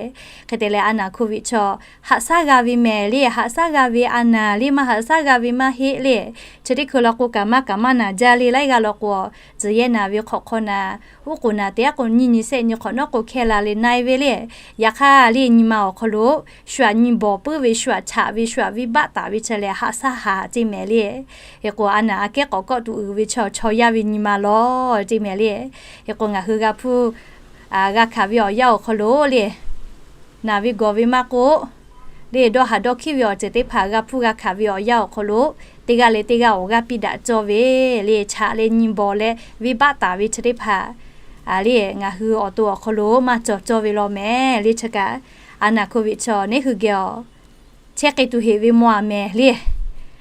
Hk'e te leh a naˍ hk'oˆ viꞈ chaw haꞈ shaˉ g'a ve mehˍ le, haꞈ shaˉ g'a ve a naˍ le, maˇ haꞈ shaˉ g'a ve maˇ heˆ le. Chi teˇ hkui law k'o kaꞈ maˇ kaꞈ maˇ naˬ jaˇ le, laiˉ g'aˇ law k'o, tcuhˬ yehˇ naˬ ve hk'awꞈ hk'aw naˬ, uˉ k'oˍ naˬ, teˇ aˉ k'o nyiˇ nyi shehˆ nyi hk'awꞈ nawˉ k'o hkehˇ la leh na-e ve le. Yaꞈ hk'aˇ le, nyi ma awˬ hk'aw lo shu aꞈ nyi bawˬ puiˉ ve, shu aꞈ chaꞈ ve, shu aꞈ venˇ baˆ taˍ ve chi lehˬ, haꞈ shaˉ haˍ ceˇ mehˍ le. Hk'e k'o, a naˍ aꞈ kehˉ k'awꞈ kawˆ tuˬ uiˍ ve chaw, chaw yaˇ ve nyi ma law ceˇ mehˍ le. Hk'e k'o, ngaˬ hui g'a hpfuhˇ g'a hkanˍ ve awˬ yanˇ awˬ hk'aw lo le, naˬ ve gawˬ ve maˇ k'oˆ le, dawˇ haˍ dawˇ hkiˉ ve awˬ ceuˬ teˇ hpaˍ g'a hpfuhˇ g'a hkanˍ ve awˬ yanˇ awˬ hk'aw lo, teˇ g'aˇ leh teˇ g'aˇ awˬ g'aˇ piˇ daꞈ cawˇ ve le, chaꞈ leh nyi bawˬ leh venˇ baˆ taˍ ve chi teˇ hpaˍ le, ngaˬ hui awˬ to awˬ hk'aw lo maˇ cawˬ cawˇ ve law mehˍ le. Chi kaꞈ, a naˍ hk'oˆ viꞈ chaw neˉ hui geh awˬ chehˇ k'ai tuˬ heꞈ ve mawˬ-a mehˍ le.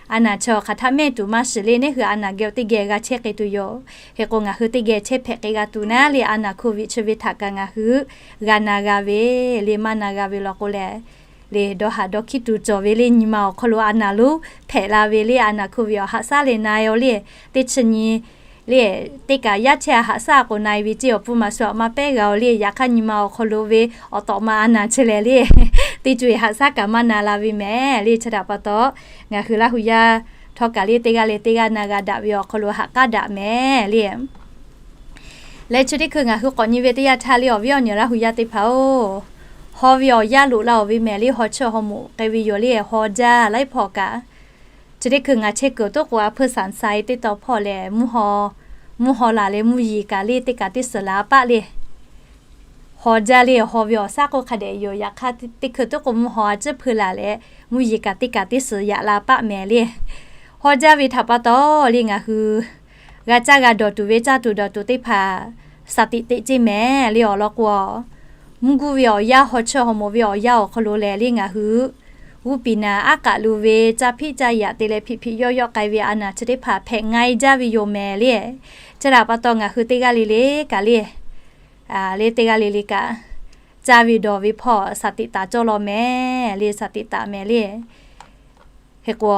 A naˍ chaw hk'aˬ htaˇ mehˇ tuˬ maˇ shiˍ le, neˉ hui a naˍ geh teˇ geh g'a chehˇ k'ai tuˬ yoˬ. Hk'e k'o, ngaˬ hui teˇ geh chehˇ hpehꞈ k'ai g'a tuˬ naˉ le, a naˍ hk'oˆ viꞈ chi ve htaꞈ kaꞈ ngaˬ hui g'a na g'a ve le, maˇ na g'a ve law k'o lehˬ, le dawˇ haˍ dawˇ hkiˉ tuˬ cawˬ ve le, nyi ma awˬ hk'aw lo a naˍ lonˉ hpehꞈ la ve le, a naˍ hk'oˆ viꞈ awˬ haꞈ shaˉ leh na-e-o le, teˇ chi nyi le, teˇ kaꞈ yaˇ chehˇ-a haꞈ shaˉ k'o na-e ve ceˇ, awˬ pfuhˇ ma shu aꞈ maˇ pehˉ g'a-o le. Yaꞈ hk'aˇ, nyi ma awˬ hk'aw lo ve awˬ tawꞈ ma a naˍ chi lehˬ le, teˇ co-e haꞈ shaˉ kaꞈ maˇ na la ve mehˍ le. Chi htaꞈ pa taw, ngaˬ hui Laˇ hu yaˇ htawˇ kaꞈ le, teˇ g'aˇ leh teˇ g'aˇ na g'a daꞈ ve awˬ hk'aw lo haꞈ k'aˉ daꞈ mehˍ le. Leh chi teˇ hkui ngaˬ hui k'awꞈ nyi ve teˇ yanˇ htaˇ le, awˬ viˉ awˬ nyi Laˇ hu yaˇ teˇ hpaˍ-oˬ, haw ve awˬ yanˇ loꞈ la-oˬ ve mehˍ le, haw chiˇ haw moꞈ k'ai ve yoˬ le, haw jaˇ laiˉ hpawˇ kaꞈ. Chi teˇ hkui ngaˬ chehˇ kuiˬ awˬ toˉ k'o, a hpui sanˍ sai teˇ taw hpawˇ lehˬ, mvuhˇ haw, mvuhˇ haw laˬ leh mvuhˇ yeˬ kaꞈ le teˇ kaꞈ teˇ suhˍ la paˆ le. Haw jaˇ le, haw ve awˬ shaˉ k'oˆ hk'a dehꞈ yoˬ. Yaꞈ hk'aˇ, teˇ hkui awˬ toˉ k'o mvuhˇ haw a ciˉ hpui laˬ leh, mvuhˇ yeˬ kaꞈ teˇ kaꞈ teˇ suhˍ yaꞈ la paˆ mehˍ le. Haw jaˇ ve htaꞈ pa taw le, ngaˬ hui g'a caˇ g'a dawˬ tuˬ ve caˇ tuˬ dawˬ tuˬ teˇ hpaˍ shaˍ tiꞈ teꞈ ceˇ mehˍ le. Awˬ lawn k'o, mvuhˇ guˇ ve awˬ yanˇ, haw chiˇ haw moꞈ ve awˬ yanˇ awˬ hk'aw lo lehˬ le, ngaˬ hui g'uˇ piˍ naˍ aˉ k'aꞈ lu ve, caˇ hpiˆ caˇ yaꞈ te leh hpiꞈ hpiꞈ yawˆ yawˆ k'ai ve a naˍ chi teˇ hpaˍ hpehꞈ nga-e jaˇ ve yoˬ mehˍ le. Chi htaꞈ pa taw, ngaˬ hui teˇ g'aˇ le le kaꞈ le, le teˇ g'aˇ le le kaꞈ, caˇ ve dawˬ ve hpawˇ shaˍ tiꞈ taˍ cawˇ law mehˍ le, shaˍ tiꞈ taˍ mehˍ le. Hk'e k'o,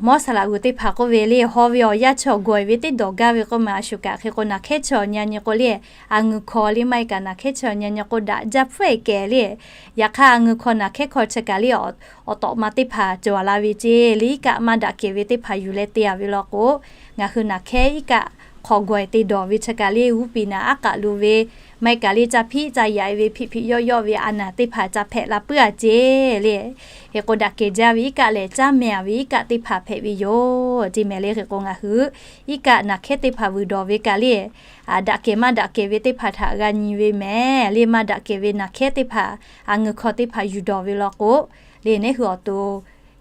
mawˇ saˍ laꞈ g'uiˬ teˇ hpaˍ k'oˆ ve le, haw ve awˬ yanˇ chi awˬ gawˬ-e ve teˇ dawˬ gaˇ ve k'oˆ ma a shu kaꞈ. Hk'e k'o, naˬ hkehˉ chi awˬ nyi nyi k'o le, a ngeuˍ hkaw le maˇ heˆ kaꞈ, naˬ hkehˉ chi awˬ nyi nyi k'o daꞈ jaˇ hpfuhˇ-e kehˬ le. Yaꞈ hk'aˇ, a ngeuˍ hkaw naˬ hkehˉ hkaw chi kaꞈ le, awˬ tawꞈ ma teˇ hpaˍ cawˬ la ve ceˇ le, iˉ kaˆ maˇ daꞈ kehˬ ve teˇ hpaˍ yuˬ leh te-a ve law k'o, ngaˬ hui naˬ hkehˉ iˉ kaˆ hk'aw gawˬ-e te dawˬ ve chi kaꞈ le, g'uˇ piˍ naˍ aˉ k'aꞈ lu ve, maˇ heˆ kaꞈ le caˇ hpiˆ caˇ yaꞈ-e ve, hpiꞈ hpiꞈ yawˆ yawˆ ve a naˍ teˇ hpaˍ ca hpehꞈ la puiˉ-a ceˇ le. Hk'e k'o, daꞈ kehˬ jaˇ ve iˉ kaˆ lehˬ, caˉ meh-a ve iˉ kaˆ teˇ hpaˍ hpehꞈ ve yoˬ ceˇ mehˍ le. Hk'e k'o, ngaˬ hui iˉ kaˆ naˬ hkehˉ teˇ hpaˍ vuiˬ dawˬ ve kaꞈ le, daꞈ kehˬ maˇ daꞈ kehˬ ve teˇ hpaˍ htaꞈ g'a nyi ve mehˍ le. Maˇ daꞈ kehˬ ve naˬ hkehˉ teˇ hpaˍ, a ngeuˍ hkaw teˇ hpaˍ yuˬ dawˬ ve law k'o, le neˉ hui awˬ to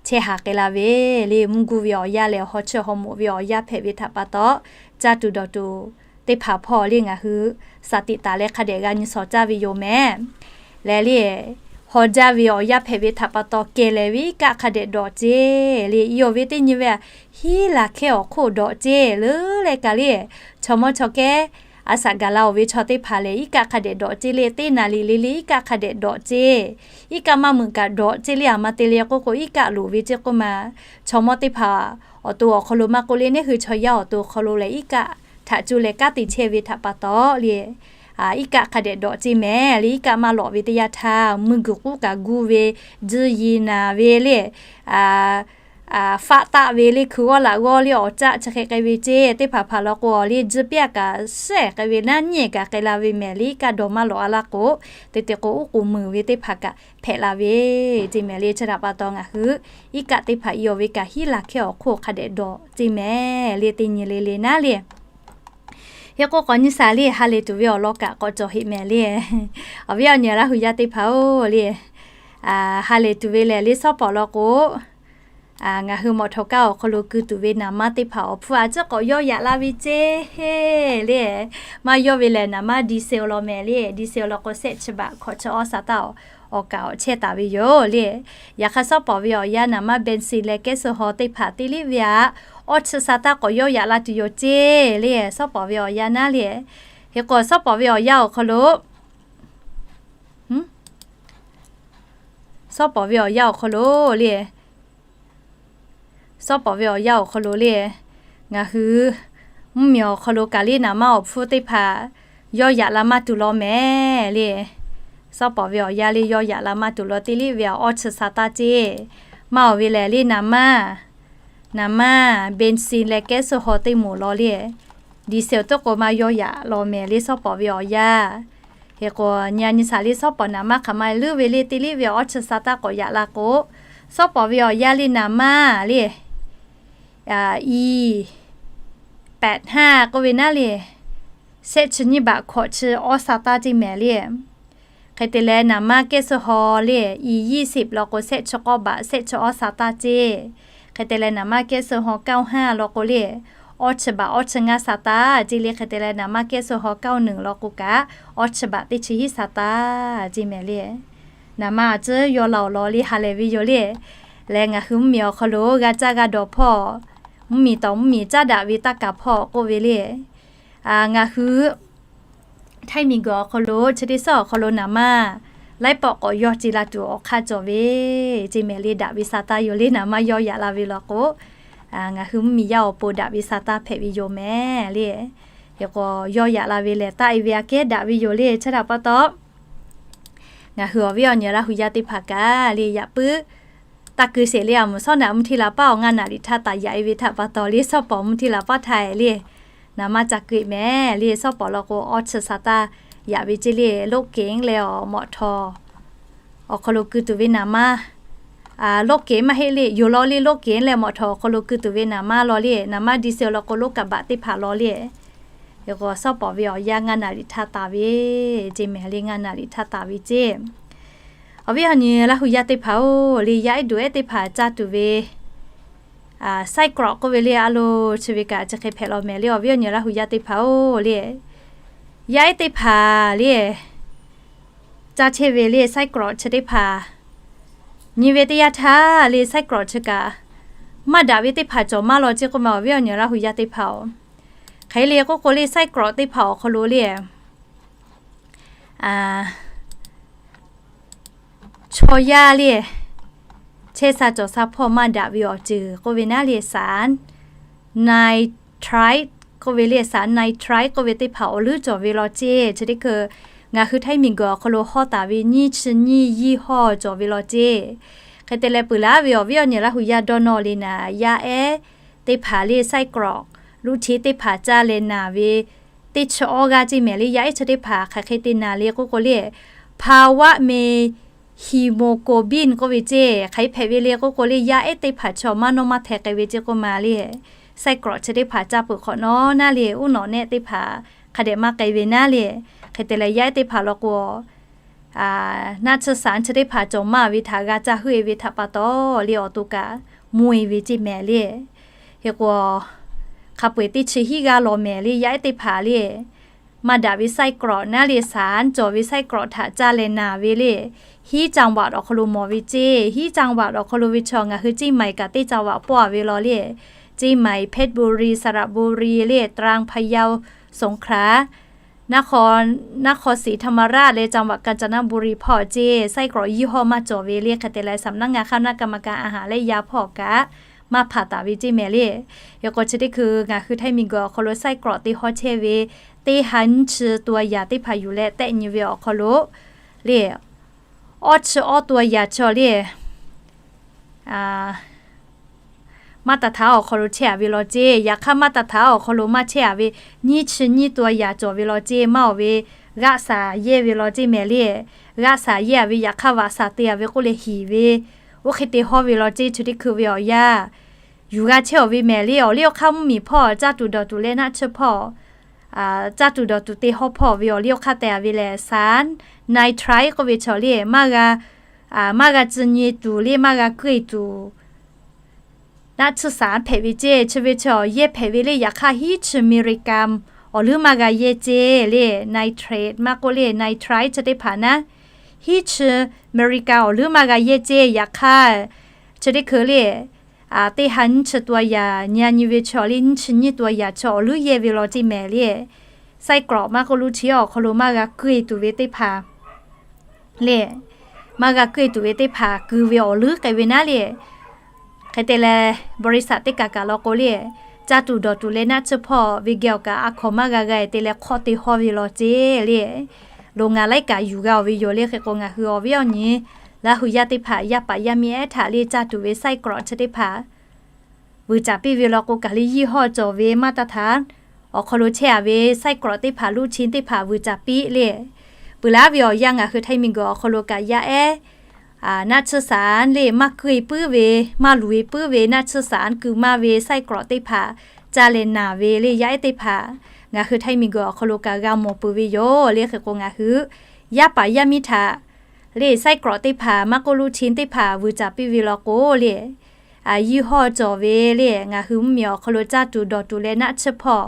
chehˇ haˍ k'ai la ve le. Mvuhˇ guˇ ve awˬ yanˇ lehˬ, haw chiˇ haw moꞈ ve awˬ yanˇ hpehꞈ ve htaꞈ pa taw, caˇ tuˬ dawˬ tuˬ teˇ hpaˍ hpawˇ le ngaˬ hui shaˍ tiꞈ taˍ leh hk'a dehꞈ g'a nyi shawˍ caˇ ve yoˬ mehˍ. Leh le, haw jaˇ ve awˬ yanˇ hpehꞈ ve htaꞈ pa taw, kehˬ lehˬ ve iˉ kaˆ hk'a dehꞈ dawˬ ceˇ le. Iˉ awˬ ve teˇ nyi ve, hiˉ laˬ hkehˇ awˬ hk'oˆ dawˬ ceˇ le. Leh kaꞈ le, chaw mawˇ chaw kehˉ A shaꞈ gaˬ la-oˬ ve chaw teˇ hpaˍ lehˬ, iˉ kaˆ hk'a dehꞈ dawꞈ ceˇ le, teˇ naˍ riˍ le le iˉ kaˆ hk'a dehꞈ dawꞈ ceˇ. Iˉ kaˆ maˇ meuꞈ kaꞈ dawꞈ ceˇ le, aˬ ma te le k'oˆ k'o iˉ kaˆ loˍ ve ceˇ k'oˆ ma. Chaw mawˇ teˇ hpaˍ awˬ to awˬ hk'aw lo maˇ k'oˆ le, neˇ hui chaw yaˇ awˬ to awˬ hk'aw lo lehˬ iˉ kaˆ htaꞈ cuˇ leh kanˉ te chehˇ ve htaꞈ pa taw le, iˉ kaˆ hk'a dehꞈ dawꞈ ceˇ mehˍ le, iˉ kaˆ maˇ lawꞈ ve teˇ yanˇ htaˇ, mui guiˬ k'uˉ kaꞈ gu ve, tzuhˇ yiˍ naˍ ve le, faˆ taˆ ve le, hkui g'awˇ laꞈ g'awˇ le, awˬ caˆ chi hk'e k'ai ve ceˇ. Teˇ hpaˍ hpaˍ law k'o, awˬ le tzuhˇ piˇ-a kaꞈ shehˍ k'ai ve naˉ nyi kaꞈ k'ai la ve mehˍ le, iˉ kaˆ dawˬ maˇ lawꞈ-a laˇ k'o, te te k'o uˉ k'oˍ meuˍ ve teˇ hpaˍ kaꞈ hpehꞈ la ve ceˇ mehˍ le. Chi htaꞈ pa taw ngaˬ hui iˉ kaˆ teˇ hpaˍ i-aˬ ve kaꞈ hiˉ la hkehˇ awˬ hk'oˆ hk'a dehꞈ dawˬ ceˇ mehˍ le, teˇ nyi le le naˉ le. Hk'e k'o k'awꞈ nyi shaˍ le, ha lehˬ tuˬ ve awˬ lawn kaꞈ k'awꞈ cawˬ heˆ mehˍ le. Awˬ viˉ awˬ nyi Laˇ hu yaˇ teˇ hpaˍ-oˬ le, ha lehˬ tuˬ ve lehˬ le, shawˉ pawˍ law k'o, ngaˬ hui mawꞈ htawnˍ kaˇ awˬ hk'aw lo keu tuˬ ve naˍ manˇ teˇ hpaˍ awˬ hpfuhˇ a ciˉ k'awꞈ yawˇ yaꞈ la ve ceˇ le. Maˇ yawˇ ve lehˬ, naˍ manˇ diesel law mehˍ le, diesel law k'o shehˆ chi baꞈ hkawꞈ chi awˇ sha taˇ awˬ kaˍ awˬ chehˇ taˍ ve yoˬ le. Yaꞈ hk'aˇ shawˉ pawˍ ve awˬ yanˇ naˍ manˇ benzene leh kehˉ suh haw teˇ hpaˍ teˇ liˇ ve aꞈ, awˇ chi sha taˇ k'awꞈ yawˇ yaꞈ la tuˬ yoˬ ceˇ le. Shawˉ pawˍ ve awˬ yanˇ naˉ le. Hk'e k'o shawˉ pawˍ ve awˬ yanˇ awˬ hk'aw lo shawˉ pawˍ ve awˬ yanˇ awˬ hk'aw lo le, shawˉ pawˍ ve awˬ yanˇ awˬ hk'aw lo le, ngaˬ hui mvuhˇmiˬ awˬ hk'aw lo kaꞈ le naˍ manˇ awˬ hpfuhˇ teˇ hpaˍ yawˇ yaꞈ la maˇ tuˬ law mehˍ le. Shawˉ pawˍ ve awˬ yanˇ le yawˇ yaꞈ la maˇ tuˬ law teˇ liˇ ve aꞈ, awˇ chi sha taˇ ceˇ. Maˇ awˬ ve lehˬ le, naˍ manˇ, naˍ manˇ benzene leh kehˉ suh haw teˇ moˍ law le, diesel teˇ k'o maˇ yawˇ yaꞈ law mehˍ le, shawˉ pawˍ ve awˬ yanˇ. Hk'e k'o nyi a nyi shaˍ le, shawˉ pawˍ naˍ manˇ hk'aˬ ma leuˉ ve le, teˇ liˇ ve awˇ chi sha taˇ k'awꞈ yaꞈ la k'o, shawˉ pawˍ ve awˬ yanˇ le naˍ manˇ le, i, pehꞈ haˇ k'oˆ ve naˉ le, shehˆ chi nyiˇ baꞈ hkawꞈ chi awˇ sha taˇ ceˇ mehˍ le. Hk'e te leh naˍ manˇ kehˉ suh haw le, i, yiˇ shiˍ law k'o shehˆ chi k'awˇ baꞈ shehˆ chi awˇ sha taˇ ceˇ. Hk'e te leh naˍ manˇ kehˉ suh haw เก้าสิบห้า law k'o le, awˇ chi baꞈ awˇ chi ngaˇ sha taˇ ceˇ le. Hk'e te leh naˍ manˇ kehˉ suh haw เก้าสิบเอ็ด law k'o kaꞈ, awˇ chi baꞈ teˇ chi hiˉ sha taˇ ceˇ mehˍ le. Naˍ manˇ a ciˉ yawˇ la awˬ lawn le ha lehˬ ve yoˬ le. Leh ngaˬ hui mvuhˇmiˬ awˬ hk'aw lo g'a caˇ g'a dawˬ hpawˇ, mvuhˇmiˬ tawˍ mvuhˇmiˬ caˉ daꞈ ve taˇ kaˍ hpawˇ k'oˆ ve le. Ngaˬ hui Htaiˇ miˬguiˬ awˬ hk'aw lo chi teˇ suhˉ awˬ hk'aw lo naˍ manˇ laiˉ pawˆ k'awꞈ yawˇ ce la tuˬ awˬ hk'aˇ cawˬ ve ceˇ mehˍ le. Daꞈ ve sha taˇ yoˬ le, naˍ manˇ yawˇ yaꞈ la ve law k'o, ngaˬ hui mvuhˇmiˬ yaˇ awˬ pon daꞈ ve sha taˇ hpehꞈ ve yoˬ mehˍ le. Hk'e k'o yawˇ yaꞈ la ve lehˬ taˆ e ve aꞈ kehˉ daꞈ ve yoˬ le. Chi htaꞈ pa taw ngaˬ hui awˬ viˉ awˬ nyi Laˇ hu yaˇ teˇ hpaˍ kaꞈ le yaꞈ puiˉ taˇ keu sheˍ le. A mvuhˬ shawˉ naꞈ mvuhˇ htiˇ la paˉ awˬ ngaˇ naˍ riˍ htaˇ taˍ yaꞈ e ve htaꞈ pa taw le, shawˉ pawˍ mvuhˇ htiˇ la paˉ htaˇ le, naˍ manˇ ca keu e mehˍ le. Shawˉ pawˍ law k'o awˇ chi sha taˇ yaꞈ ve ceˇ le. Loꞈ kehˉ leh awˬ mawꞈ htawˍ awˬ hk'aw lo keu tuˬ ve naˍ manˇ, loꞈ kehˉ maˇ heˆ le, yoˬ law le, loꞈ kehˉ leh mawꞈ htawˍ awˬ hk'aw lo keu tuˬ ve naˍ manˇ law le, naˍ manˇ diesel law k'o loˉ kaꞈ baꞈ teˇ hpaˍ law le. Hk'e k'o shawˉ pawˍ ve awˬ yanˇ ngaˇ naˍ riˍ htaˇ taˍ ve ceˇ mehˍ le, ngaˇ naˍ riˍ htaˇ taˍ ve ceˇ. Awˬ viˉ awˬ nyi Laˇ hu yaˇ teˇ hpaˍ-oˬ le, yaˇ ehˉ duˬ ehˉ teˇ hpaˍ caˇ tuˬ ve ไส้กรอก k'oˆ ve le, a lo chi ve kaꞈ chi hk'e hpehꞈ law mehˍ le. Awˬ viˉ awˬ nyi Laˇ hu yaˇ teˇ hpaˍ-oˬ le, yaˇ ehˉ teˇ hpaˍ le caˇ chehˇ ve le ไส้กรอก chi teˇ hpaˍ nyi ve teˇ yanˇ htaˇ le ไส้กรอก chi kaꞈ maˇ daꞈ ve teˇ hpaˍ cawˬ maˇ law ceˇ k'oˆ ma, awˬ viˉ awˬ nyi Laˇ hu yaˇ teˇ hpaˍ-oˬ. Hk'e le k'oˆ k'o le ไส้กรอก teˇ hpaˍ awˬ hk'aw lo le chaw yaˇ le chehˇ sha cawˬ sha hpawˇ maˇ daꞈ ve awˬ ceuˬ k'oˆ ve naˉ le, สาร nitrite k'oˆ ve le, สาร nitrite k'oˆ ve teˇ hpaˍ awˬ leuˉ cawˬ ve law ceˇ. Chi teˇ hkui ngaˬ hui Htaiˇ miˬguiˬ awˬ hk'aw lo hawˇ taˍ ve nyiˇ chi nyiˇ yiˇ hawˇ cawˬ ve law ceˇ. Hk'e te leh peuˬ laˉ ve awˬ viˉ awˬ nyi Laˇ hu yaˇ dawˇ nawˇ le naˍ, yaˇ ehˉ teˇ hpaˍ le ไส้กรอก luˇ hti teˇ hpaˍ caˇ leh naˍ ve teˇ chi awˇ g'aˇ ceˇ mehˍ le. Yaˇ ehˉ chi teˇ hpaˍ hk'aˬ hk'e te naˍ le k'oˆ k'o le, ภาวะมีฮีโมโกลบิน k'oˆ ve ceˇ. Hk'aˬ hk'e hpehꞈ ve le k'oˆ k'o le, yaˇ ehˉ teˇ hpaˍ chaw maˇ nawˇ maˇ hteh k'ai ve ceˇ k'oˆ ma le, ไส้กรอก chi teˇ hpaˍ caˇ peuˬ hk'awꞈ nawˉ naˉ le, uˉ nawꞈ nehˆ teˇ hpaˍ hk'a dehꞈ maˇ k'ai ve naˉ le. Hk'e te leh yaˇ ehˉ teˇ hpaˍ law k'o naˆ tsuhˇ สาร chi teˇ hpaˍ cawˬ maˇ ve htaꞈ g'a caˇ heuˆ e ve htaꞈ pa taw le, awˬ to kaꞈ mvuh e ve ceˇ mehˍ le. Hk'e k'o hk'a peu-eˬ teˇ chi hiˉ g'aˇ law mehˍ le, yaˇ ehˉ teˇ hpaˍ le maˇ daꞈ ve ไส้กรอก naˉ le สาร cawˬ ve ไส้กรอก htaꞈ caˇ leh naˍ ve le, hiˉ จังหวัด awˬ hk'aw lo mawˬ ve ceˇ. Hiˉ จังหวัด awˬ hk'aw lo ve chaw ngaˬ hui Ciˇ maiˍ kaꞈ teˇ จังหวัด pawˆ a ve law le, Ciˇ maiˍ, เพชรบุรี, สระบุรี le, ตรัง, พะเยา, สงขลา นครศรีธรรมราช leh จังหวัดกาญจนบุรี hpawˇ ceˇ ไส้กรอก ยี่ห้อ maˇ cawˬ ve le. Hk'e te leh สำนักงานคณะกรรมการอาหารและยา hpawˇ kaꞈ maˇ hpanˍ taˍ ve ceˇ mehˍ le. Hk'e k'o chi teˇ hkui ngaˬ hui Htaiˇ miˬguiˬ awˬ hk'aw lo ไส้กรอก teˇ hawˇ chehˇ ve teˇ ha nyiˇ chi ตัวยา teˇ hpaˍ yuˬ leh tehˆ nyi ve awˬ hk'aw lo le, awˇ chi awˇ ตัวยา chaw le มาตรฐาน awˬ hk'aw lo chehˇ-a ve law ceˇ. Yaꞈ hk'aˇ มาตรฐาน awˬ hk'aw lo maˇ chehˇ-a ve nyiˇ chi nyiˇ ตัวอย่าง cawˬ ve law ceˇ. Maˇ-oˬ ve g'aˆ saˍ yehˇ ve law ceˇ mehˍ le. G'aˆ saˍ yehˇ-a ve yaꞈ hk'aˇ vaꞈ saˍ te-a ve k'oˆ leh hiˍ ve, oˇ hk'e te hawˇ ve law ceˇ. Chi teˇ hkui ve awˬ yanˇ yuˬ g'a chehˇ-aˬ ve mehˍ le. Awˬ liˇ awˬ hk'aˇ mvuhˇmiˬ hpawˇ caˇ tuˬ dawˬ tuˬ leh naˆ tsuhˇ hpawˇ, caˇ tuˬ dawˬ tuˬ te hawˇ hpawˇ ve awˬ liˇ awˬ hk'aˇ tehˬ-a ve lehˬ สารไนไตรท์ k'oˆ ve chaw le, maˇ g'a maˇ g'a tcuh nyi tuˬ le, maˇ g'a kuˇ-e tuˬ naˆ tsuhˇ สาร hpehꞈ ve ceˇ. Chi ve chaw yehˇ hpehꞈ ve le. Yaꞈ hk'aˇ hiˉ chi อเมริกัน awˬ leuˉ maˇ g'a yehˇ ceˇ le. Nitrate maˇ k'oˆ le, nitrite chi teˇ hpaˍ naˉ, hiˉ chi อเมริกัน awˬ leuˉ maˇ g'a yehˇ ceˇ. Yaꞈ hk'aˇ chi teˇ hkui le, teˇ ha nyiˇ chi ตัวอย่าง nyi-a nyi ve chaw le, nyiˇ chi nyiˇ ตัวอย่าง chaw awˬ leuˉ yehˇ ve law ceˇ mehˍ le. ไส้กรอก maˇ k'oˆ ลูกชิ้น awˬ hk'aw lo maˇ g'a kuˇ-e tuˬ ve teˇ hpaˍ le, maˇ g'a kuˇ-e tuˬ ve teˇ hpaˍ keu ve awˬ leuˉ k'ai ve naˉ le. Hk'e te leh บริษัท teˇ kaˬ kaꞈ law k'o le, caˇ tuˬ dawˬ tuˬ leh naˆ tsuhˇ hpawˇ ve geh awˬ kaꞈ a hkawnˍ maˇ g'a g'a-e te leh hk'awˆ te hawˇ ve law ceˇ le. Loˍ ngaˬ laiˉ kaꞈ yuˬ g'a-oˬ ve yoˬ le. Hk'e k'o ngaˬ hui awˬ viˉ awˬ nyi Laˇ hu yaˇ teˇ hpaˍ yaˇ paˍ yaˇ miˇ ehˉ htaꞈ le caˇ tuˬ ve ไส้กรอก chi teˇ hpaˍ vuiˬ caˍ piˇ ve law k'o kaꞈ le, ยี่ห้อ cawˬ ve มาตรฐาน awˬ hk'aw lo chehˇ-a ve ไส้กรอก teˇ hpaˍ ลูกชิ้น teˇ hpaˍ vuiˬ caˍ piˇ le. Peuˬ laˇ ve awˬ yanˇ ngaˬ hui Htaiˇ miˬguiˬ awˬ hk'aw lo kaꞈ yaˇ ehˉ naˆ tsuhˇ สาร le, maˇ kuˇ-e puiˉ ve, maˇ luˬ-e puiˉ ve naˆ tsuhˇ สาร keu maˇ ve ไส้กรอก teˇ hpaˍ caˇ leh naˬ ve le. Yaˇ ehˉ teˇ hpaˍ ngaˬ hui Htaiˇ miˬguiˬ awˬ hk'aw lo kaꞈ g'a mawˬ peuˬ ve yoˬ le. Hk'e k'o ngaˬ hui yaˇ paˍ yaˇ miˇ htaꞈ le ไส้กรอก teˇ hpaˍ maˇ k'oˆ ลูกชิ้น teˇ hpaˍ vuiˬ caˍ piˇ ve law k'o le, ยี่ห้อ cawˬ ve le, ngaˬ hui mvuhˇmiˬ awˬ hk'aw lo caˇ tuˬ dawˬ tuˬ leh naˆ tsuhˇ hpawˇ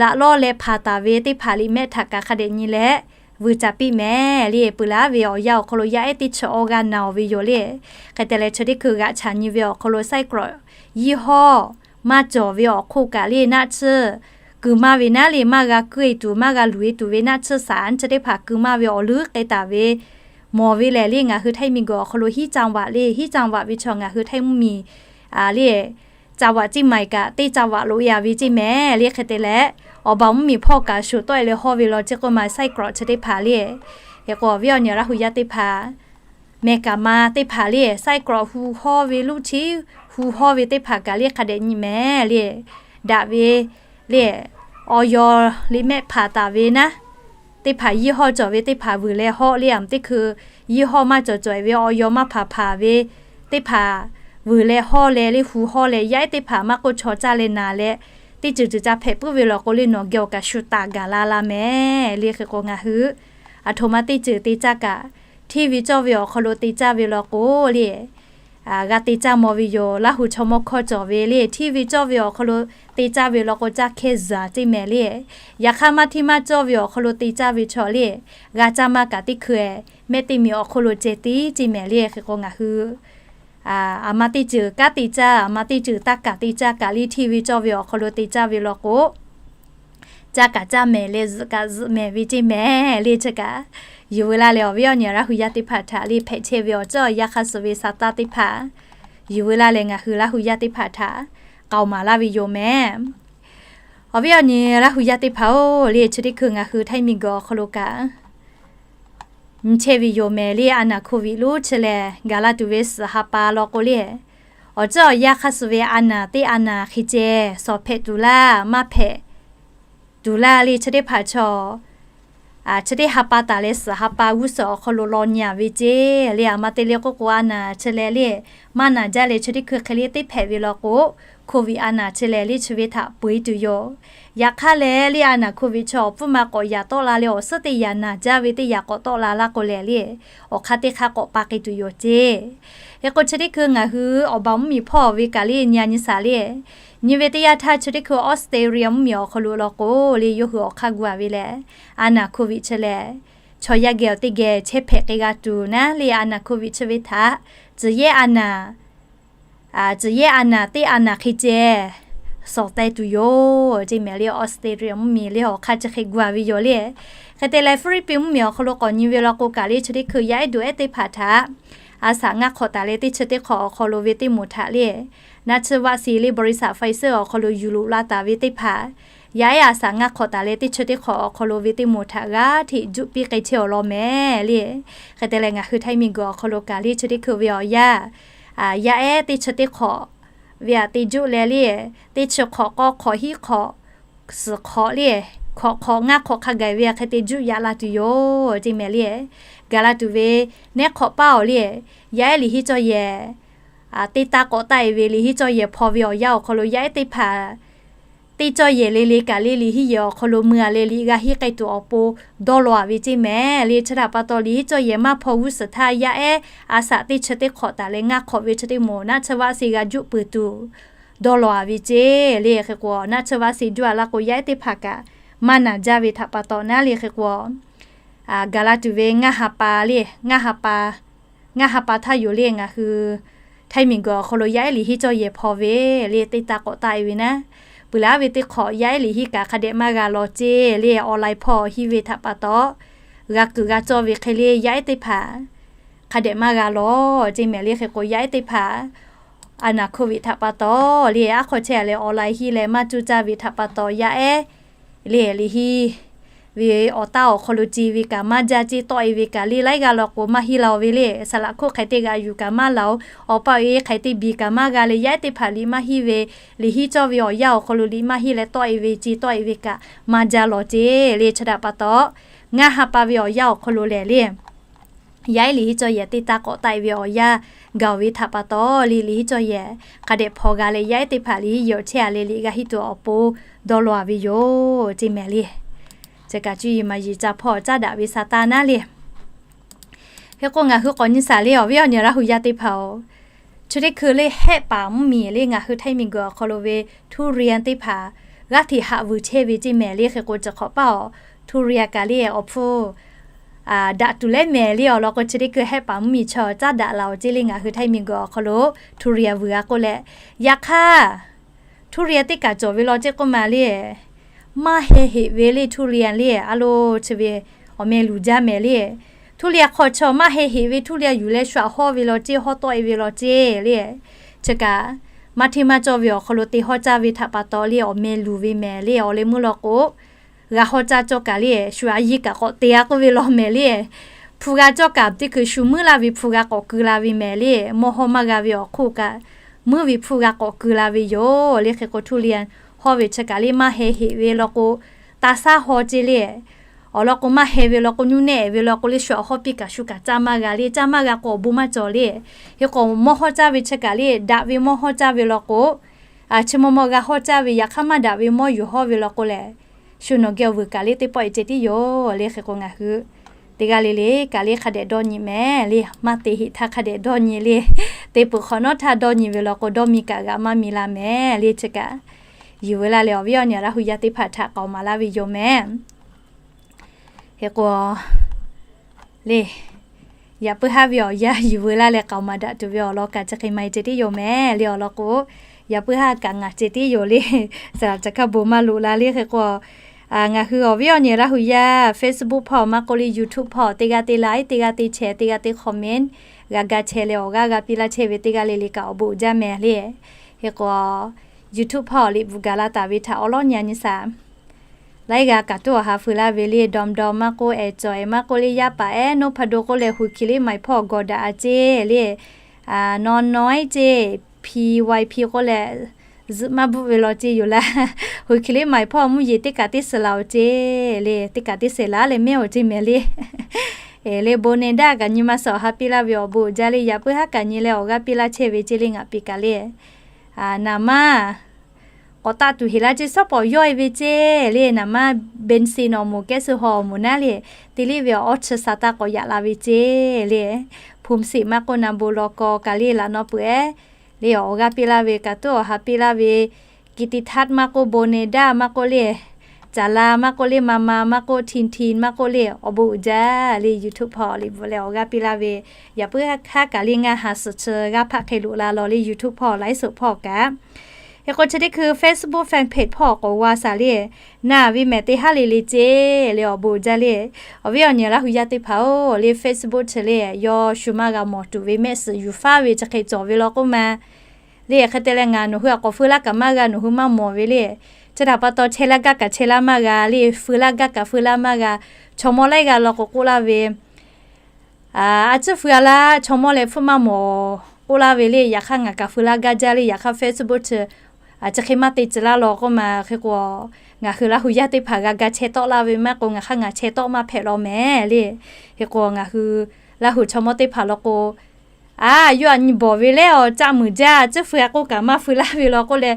laꞈ lawˇ leh hpanˍ taˍ ve teˇ hpaˍ liꞈ mehˆ htaꞈ kaꞈ hk'a dehꞈ nyi leh vuiˬ caˍ piˇ mehˍ le. Peuˬ laˇ ve awˬ yanˇ awˬ hk'aw lo yaˇ ehˉ teˇ chi awˇ g'aˇ naˬ-oˬ ve yoˬ le. Hk'e te leh chi teˇ hkui g'aꞈ chaꞈ nyi ve awˬ hk'aw lo ไส้กรอก ยี่ห้อ maˇ cawˬ ve awˬ hk'oˆ kaꞈ le, naˆ tsuhˇ keu maˇ ve naˉ le, maˇ g'a kuˇ-e tuˬ maˇ g'a luˬ-e tuˬ ve naˆ tsuhˇ สาร chi teˇ hpaˍ keu maˇ ve awˬ leuˉ k'ai taˍ ve mawˬ ve lehˬ le. Ngaˬ hui Htaiˇ miˬguiˬ awˬ hk'aw lo hiˉ จังหวัด le, hiˉ จังหวัด ve chaw ngaˬ hui Htaiˇ mvuhˇmiˬ le, จังหวัด เชียงใหม่ kaꞈ teˇ จังหวัด loꞈ-e-a ve ceˇ mehˍ le. Hk'e te leh awˬ baˬ mvuhˇmiˬ hpawˇ kaꞈ shuˍ tawˆ-e leh hawˇ ve law ceˇ k'oˆ ma ไส้กรอก chi teˇ hpaˍ le. Hk'e k'o awˬ viˉ awˬ nyi Laˇ hu yaˇ teˇ hpaˍ mehˬ kaꞈ ma teˇ hpaˍ le, ไส้กรอก hu hawˇ ve ลูกชิ้น hu hawˇ ve teˇ hpaˍ kaꞈ le hk'a dehꞈ nyi mehˍ le. Daꞈ ve le, awˬ yaw liꞈ mehˆ hpanˍ taˍ ve naˉ, teˇ hpaˍ ยี่ห้อ cawˬ ve teˇ hpaˍ vuiˬ leh hawˇ le. Aˬ mvuh teˇ hkui ยี่ห้อ maˇ cawˬ cawˬ-e ve awˬ yaw maˇ hpanˍ hpanˍ ve teˇ hpaˍ vuiˬ leh hawˇ leh le hu hawˇ leh yaˇ ehˉ teˇ hpaˍ maˇ k'oˆ chaw caˇ leh naˬ leh teˇ ceuˬ ceuˬ ca hpehꞈ puiˉ ve law k'o le, nawˬ geh awˬ kaꞈ shu taˍ gaˬ la la mehˍ le. Hk'e k'o ngaˬ hui aˬ htoꞈ ma teˇ ceuˬ te caˇ kaꞈ, hteˇ ve cawˇ ve awˬ hk'aw lo te caˇ ve law k'o le, g'a te caˇ maw ve yoˬ. Laˇ hu chaw mawˇ hkawˇ cawˬ ve le, hteˇ ve cawˇ ve awˬ hk'aw lo te caˇ ve law k'o caˇ hkehˇ zuhˬ ceˇ mehˍ le. Yaꞈ hk'aˇ maˇ hteˇ maˇ cawˇ ve awˬ hk'aw lo te caˇ ve chaw le, g'a caˇ maˇ kaꞈ teˇ hkui-eh mehˆ teˇ miˬ awˬ hk'oˆ lo ceh tiˉ ceˇ mehˍ le. Hk'e k'o ngaˬ hui aˬ ma teˇ ceuˬ kanˉ te caˇ, aˬ ma teˇ ceuˬ taˇ kaˬ te caˇ kaꞈ le, hteˇ ve cawˇ ve awˬ hk'aw lo te caˇ ve law k'o, caˇ kaꞈ caˇ mehˍ leh zuhꞈ kaꞈ zuhꞈ mehˍ ve ceˇ mehˍ le. Chi kaꞈ yuˬ veu laˇ leh awˬ viˉ awˬ nyi Laˇ hu yaˇ teˇ hpaˍ htaꞈ le hpehꞈ chehˇ ve awˬ ceuˬ awˬ yanˇ hk'a suh ve sa taˇ teˇ hpaˍ yuˬ veu laˇ leh ngaˬ hui Laˇ hu yaˇ teˇ hpaˍ htaꞈ k'aoˍ maˍ laˇ ve yoˬ mehˍ. Awˬ viˉ awˬ nyi Laˇ hu yaˇ teˇ hpaˍ-oˬ le, chi teˇ hkui ngaˬ hui Htaiˇ miˬguiˬ awˬ hk'aw lo kaꞈ nyi chehˇ ve yoˬ mehˍ le. A naˬ โควิด lonˉ chi lehˬ gaˬ la tuˬ ve suhˍ ha pa law k'o le, awˬ ceuˬ awˬ yanˇ hk'a suh ve a naˬ teˇ a naˬ hk'e ceh shawˍ hpehꞈ tuˬ laˇ maˇ hpehꞈ tuˬ laˇ le. Chi teˇ hpaˍ chaw chi teˇ ha pa taˍ leh suhˍ ha pa g'uˇ suhˍ awˬ hk'aw lo law nyi-a ve ceˇ le. Aˬ ma te le k'oˆ k'o a naˬ chi lehˬ le, maˇ naˬ jaˇ leh chi teˇ hkui hk'e le teˇ hpehꞈ ve law k'o, โควิด a naˬ chi lehˬ le chi ve htaꞈ peu-eˬ tuˬ yoˬ. Yaꞈ hk'aˇ lehˬ le a naˬ โควิด chaw awˬ pfuhˇ ma k'awꞈ yaꞈ tawˆ la leh awˬ suhˉ teˇ yaꞈ naˬ jaˇ ve teˇ yaꞈ k'awꞈ tawˆ la laˇ k'o lehˬ le, awˬ hk'aˇ teˇ hk'aˇ k'awꞈ pa k'ai tuˬ yoˬ ceˇ. Hk'e k'o chi teˇ hkui ngaˬ hui awˬ baˬ mvuhˇmiˬ hpawˇ ve kaꞈ le nyi-a nyi shaˍ le, nyi ve teˇ yanˇ htaˇ chi teˇ hkui Australia mvuhˇmiˬ awˬ hk'aw lo law k'o le, yawˇ hui awˬ hk'aˇ gu-a ve lehˬ, a naˬ โควิด chi lehˬ chaw yaˇ geh awˬ teˇ geh chehˇ hpehꞈ k'ai g'a tuˬ naˉ le, a naˬ โควิด chi ve htaꞈ tcuhˬ yehˇ a naˬ tcuhˬ yehˇ a naˬ teˇ a naˬ hk'e ceh shawˍ teh tuˬ yoˬ ceˇ mehˍ le. Australia mvuhˇmiˬ le awˬ hk'aˇ chi hk'e gu a ve yoˬ le. Hk'e te leh Philippines mvuhˇmiˬ awˬ hk'aw lo k'awꞈ nyi ve law k'o, kaꞈ le chi teˇ hkui yaˇ ehˉ duˬ ehˉ teˇ hpaˍ htaꞈ a saꞈ ngaˇ hk'awꞈ taˍ leh teˇ chi teˇ hk'awꞈ awˬ hk'aw lo ve teˇ moˍ htaꞈ le, naˆ tsuhˇ vaˆ si le บริษัท Pfizer awˬ hk'aw lo yuˬ loꞈ la taˍ ve teˇ hpaˍ, yaˇ ehˉ a saꞈ ngaˇ hk'awꞈ taˍ leh teˇ chi teˇ hk'awꞈ awˬ hk'aw lo ve teˇ moˍ htaꞈ g'a hteꞈ juˆ piˇ k'ai chehˇ awˬ lawn mehˍ le. Hk'e te leh ngaˬ hui Htaiˇ miˬguiˬ awˬ hk'aw lo kaꞈ le chi teˇ hkui ve awˬ yanˇ, yaˇ ehˉ teˇ chi teˇ hk'awꞈ ve aꞈ te juˆ leh le, teˇ chi hk'awꞈ k'awˇ hk'awꞈ hiˉ hk'awꞈ suhˍ hk'awꞈ le, hk'awꞈ hk'awꞈ ngaˇ hk'awꞈ hk'a gaˬ ve aꞈ hk'e te juˆ yaꞈ la tuˬ yoˬ ceˇ mehˍ le. Gaˬ la tuˬ ve nehˉ hk'awꞈ paˇ awˬ le, yaˇ ehˉ liꞈ hiˉ cawˇ yehˬ teˇ taˇ k'awꞈ taˆ e ve liꞈ hiˉ cawˇ yehˬ hpaw ve awˬ yanˇ awˬ hk'aw lo yaˇ ehˉ teˇ hpaˍ teˇ cawˇ yehˬ le le kaꞈ le liꞈ hiˉ yehˬ awˬ hk'aw lo mui a leh liꞈ g'a hiˉ k'ai tuˬ awˬ pon dawˇ law a ve ceˇ mehˍ le. Chi htaꞈ pa taw liꞈ hiˉ cawˇ yehˬ maˇ hpaw g'uˇ suhˍ htaˇ yaˇ ehˉ a saꞈ teˇ chi teˇ hk'awꞈ taˍ leh ngaˇ hk'awꞈ ve chi teˇ moˍ naˆ tsuhˇ vaˆ si g'a juˆ peuˬ tuˬ dawˇ law a ve ceˇ le. Hk'e k'o naˆ tsuhˇ vaˆ si juˆ a la k'o yaˇ ehˉ teˇ hpaˍ kaꞈ maˇ naˬ jaˇ ve htaꞈ pa taw naˉ le. Hk'e k'o gaˬ la tuˬ ve ngaˇ ha pa le, ngaˇ ha pa ngaˇ ha pa htaˇ yoˬ le ngaˬ hui Htaiˇ miˬguiˬ awˬ hk'aw lo yaˇ ehˉ liꞈ hiˉ cawˇ yehˬ hpaw ve le teˇ taˇ k'awꞈ taˆ e ve naˉ, peuˬ laˇ ve teˇ hk'awꞈ yaˇ ehˉ liꞈ hiˉ kaꞈ hk'a dehꞈ maˇ g'a lawˬ ceˇ le. Online hpawˇ hiˇ ve htaꞈ pa taw g'a kuiˬ g'a cawˇ ve hk'e le yaˇ ehˉ teˇ hpaˍ hk'a dehꞈ maˇ g'a lawˬ ceˇ mehˍ le. Hk'e k'o yaˇ ehˉ teˇ hpaˍ a naˬ hk'oˆ ve htaꞈ pa taw le aˉ hk'aw chehˇ a leh online hiˇ leh maˇ cuˇ caˇ ve htaꞈ pa taw yaˇ ehˉ le liꞈ hiˉ ve awˬ taˇ awˬ hk'aw lo ce ve kaꞈ maˇ jaˇ ceˇ, tawˆ e ve kaꞈ le laiˉ g'aˇ law k'o maˇ hiˇ la-o ve le. Saˍ laꞈ hkoˆ hk'e te g'a yuˬ kaꞈ maˇ la-o, awˬ pa awˬ e hk'e te biˬ kaꞈ maˇ g'a leh yaˇ ehˉ teˇ hpaˍ liꞈ maˇ hiˇ ve, liꞈ hiˉ cawˇ ve awˬ yanˇ awˬ hk'aw lo liꞈ maˇ hiˇ leh tawˆ e ve ce tawˆ e ve kaꞈ maˇ jaˇ lawˬ ceˇ le. Chi htaꞈ pa taw ngaˇ ha pa ve awˬ yanˇ awˬ hk'aw lo lehˬ le yaˇ ehˉ liꞈ hiˉ cawˇ yehˬ teˇ taˇ k'awꞈ taˆ e ve awˬ yanˇ gaˬ oˬ ve htaꞈ pa taw le liꞈ hiˉ cawˇ yehˬ hk'a dehꞈ hpaw g'a leh yaˇ ehˉ teˇ hpaˍ liꞈ hiˉ yehˬ awˬ chehˇ a leh liꞈ g'a hiˇ tuˬ awˬ pon dawˇ law a ve yoˬ ceˇ mehˍ le. Chi kaꞈ cuˇ yiˍ maˍ yiˍ ca hpawˇ caˉ daꞈ ve sa taˇ naˉ le. Hk'e k'o ngaˬ hui k'awꞈ nyi shaˍ le awˬ viˉ awˬ nyi Laˇ hu yaˇ teˇ hpaˍ-oˬ, chi teˇ hkui le hehˆ paˍ mvuhˇmiˬ le ngaˬ hui Htaiˇ miˬguiˬ awˬ hk'aw lo ve ทุเรียน teˇ hpaˍ g'aˇ hteꞈ haꞈ vuiˬ chehˇ ve ceˇ mehˍ le. Hk'e k'o chi hk'awꞈ paˇ awˬ ทุเรียน kaꞈ le awˬ hpfuhˇ daꞈ tuˬ leh mehˍ le awˬ lawn k'o chi teˇ hkui hehˆ paˍ mvuhˇmiˬ chaw caˉ daꞈ la-oˬ ceˇ le ngaˬ hui Htaiˇ miˬguiˬ awˬ hk'aw lo ทุเรียน vuiˬ g'a k'oˆ leh, yaꞈ hk'aˇ ทุเรียน teˇ kaˬ cawˬ ve law ceˇ k'oˆ ma le maˇ heh heꞈ ve le ทุเรียน le a lo chi ve awˬ meh luˬ jaˇ mehˍ le. ทุเรียน hk'aw chaw maˇ heh heꞈ ve ทุเรียน yuˬ leh shu aꞈ hawˇ ve law ceˇ, hawˇ tawˆ e ve law ceˇ le. Chi kaꞈ maˇ hteˇ maˇ cawˇ ve awˬ hk'aw lo te hawˇ caˇ ve htaꞈ pa taw le awˬ meh luˬ ve mehˍ le. Awˬ leh meuˇ law k'o g'a hawˇ caˇ cawˇ kaꞈ le shu aꞈ yiˇ kaꞈ k'awꞈ te g'a k'oˆ ve law mehˍ le. Hpu g'a cawˇ kaꞈ teˇ hkui shu meuˇ laˇ ve hpu g'a k'awꞈ keu la ve mehˍ le. Mawˇ hawˇ maˇ g'a ve awˬ hk'oˆ kaꞈ meuˇ ve hpu g'a k'awꞈ keu la ve yoˬ le. Hk'e k'o ทุเรียน hawˇ ve chi kaꞈ le maˇ heh heꞈ ve law k'o taˇ saˉ haw ceˇ le. Awˬ lawn k'o maˇ heh ve law k'o nuˇ nehˆ ve law k'o le shu aꞈ hawˇ piˇ kaꞈ shu kaꞈ caˇ maˇ g'a le, caˇ maˇ g'a k'o awˬ bon maˇ cawˬ le. Hk'e k'o mawˇ hawˇ caˇ ve chi kaꞈ le daꞈ ve mawˇ hawˇ caˇ ve law k'o chi maw maw g'a hawˇ caˇ ve yaꞈ hk'aˇ maˇ daꞈ ve mawˇ yuˬ hawˇ ve law k'o lehˬ shu nawˬ geh awˬ vuiˬ kaꞈ le teˇ pawˆ e ceh tiˉ yoˬ le. Hk'e k'o ngaˬ hui teˇ g'aˇ le le kaꞈ le hk'a dehꞈ dawˇ nyi mehˍ le. Maˇ te heꞈ htaˇ hk'a dehꞈ dawˇ nyi le. Te peuˬ hk'awꞈ nawˉ htaˇ dawˇ nyi ve law k'o dawˇ mi kaꞈ g'a maˇ mi la mehˍ le. Chi kaꞈ yuˬ veu laˇ leh awˬ viˉ awˬ nyi Laˇ hu yaˇ teˇ hpaˍ htaꞈ k'aoˍ maˍ laˇ ve yoˬ mehˍ. Hk'e k'o le yaꞈ puiˉ haˉ ve awˬ yanˇ yuˬ veu laˇ leh k'aoˍ maˍ daꞈ tuˬ ve awˬ lawn kaꞈ chi hk'e maˇ e ceh tiˉ yoˬ mehˍ le. Awˬ lawn k'o yaꞈ puiˉ haˉ kaꞈ ngaˬ ceh tiˉ yoˬ le. Saˍ laꞈ ca hkaˇ bon maˇ loꞈ la le. Hk'e k'o ngaˬ hui awˬ viˉ awˬ nyi Laˇ hu yaˇ Facebook hpawˇ maˇ k'oˆ le YouTube hpawˇ teˇ g'aˇ te like, teˇ g'aˇ te share, teˇ g'aˇ te comment g'a ga chehˇ leh awˬ g'aˇ g'a piˇ laˇ chehˇ ve teˇ g'aˇ le le kaꞈ awˬ bon uiˍ jaˇ mehˍ le. Hk'e k'o YouTube hpawˇ liꞈ bvuhꞈ gaˬ la taˍ ve htaꞈ awˉ lawˉ nyi a nyi shaˍ laiˉ g'a kaꞈ tuˉ awˬ ha feu laˇ ve le, dawm dawm maˇ k'oˆ, ehˍ cawˬ ehˍ maˇ k'oˆ le, yaˇ paˍ ehˉ Nohpado k'oˆ leh Huiˍ Hkiˬ liˇ Maiˍ hpawˇ gawˬ daꞈ a ceˇ le. Naw naw iˉ ceˇ, P Y P k'oˆ leh zuhꞈ maˇ bvuhˆ ve law ceˇ yoˬ laˇ. Huiˍ Hkiˬ liˇ Maiˍ hpawˇ mvuhˇ yeˬ teˇ kaꞈ teˇ suhˍ laˬ-oˬ ceˇ le. Teˇ kaꞈ teˇ suhˍ laˬ leh mehˉ-oˬ ceˇ mehˍ le. Eˬ le bon ne daˇ kaꞈ nyi ma suhˍ awˬ ha piˇ laˇ ve awˬ bon uiˍ jaˇ le. Yaꞈ puiˉ haˉ kaꞈ nyi leh awˬ g'aˇ piˇ laˇ chehˇ ve ceˇ le ngaˬ piˍ kaꞈ le. Naˍ manˇ k'awꞈ taˆ tuˬ heˍ laˇ ceˇ, shawˉ pawˍ yawˇ e ve ceˇ le. Naˍ manˇ เบนซิน awˬ moˍ, แก๊สโซฮอล์ awˬ moˍ naˉ le, te liˇ ve awˬ awˇ chi sa taˇ k'awꞈ yaꞈ la ve ceˇ le. Phum seˍ maˇ k'oˆ, naˍ bon law kaw kaꞈ le laꞈ naw peuˬ ehˉ le awˬ g'aˇ piˇ laˇ ve kaꞈ tuˉ awˬ ha piˇ laˇ ve, กิตติทัศน์ maˇ k'oˆ, บนเนด้า maˇ k'oˆ le, จ๋ารา maˇ k'oˆ le, มามา maˇ k'oˆ, ทินทิน maˇ k'oˆ le, awˬ bon uiˍ jaˇ le. YouTube hpawˇ liꞈ bvuhꞈ leh awˬ g'aˇ piˇ laˇ ve, yaꞈ puiˉ haˉ kaꞈ le ngaˇ ha suhˍ chi g'aˇ hpaˆ hk'e loꞈ la law le YouTube hpawˇ ไลฟ์สด hpawˇ kaꞈ Hk'e k'o chi teˇ hkui Facebook fan page hpawˇ k'awꞈ g'a shaˍ le. Naˬ ve mehˍ teˇ haˉ le le ceˇ le awˬ bon uiˍ jaˇ le. Awˬ viˉ awˬ nyi Laˇ hu yaˇ teˇ hpaˍ-oˬ, le Facebook chi le yawˇ shu maˇ g'a mawˬ tuˬ ve mehˆ suhˍ yuˬ faˉ ve chi hk'e cawˬ ve law k'oˆ ma le. Hk'e te leh ngaˬ nawˬ hui a k'awꞈ feu laˇ kaꞈ maˇ g'a, nawˬ hui maˇ mawˬ ve le. Chi htaꞈ pa taw chehˇ laˇ gaˇ kaꞈ chehˇ laˇ maˇ g'a le, feu laˇ gaˇ kaꞈ feu laˇ maˇ g'a. Chaw mawˇ laiˉ g'aˇ law k'o k'oˆ laˇ ve, a ciˉ feu a laˇ, chaw mawˇ leh hpfuhˇ maˇ mawˬ k'oˆ laˇ ve le. Yaꞈ hk'aˇ ngaˬ kaꞈ feu laˇ gaˇ jaˇ le. Yaꞈ hk'aˇ Facebook chi hk'e maˇ te tcuh laˇ law k'oˆ ma. Hk'e k'o ngaˬ hui Laˇ hu yaˇ teˇ hpaˍ g'a ga chehˇ tawˆ laˇ ve maˇ k'o, ngaˬ hk'aˇ ngaˬ chehˇ tawˆ maˇ hpehꞈ law mehˍ le. Hk'e k'o ngaˬ hui Laˇ hu chaw mawˇ teˇ hpaˍ law k'o, a yawˇ a nyi bawˬ ve leh awˬ caˆ muiˬ jaˇ, ciˉ feu a k'oˆ kaꞈ maˇ feu laˇ ve law k'oˆ leh,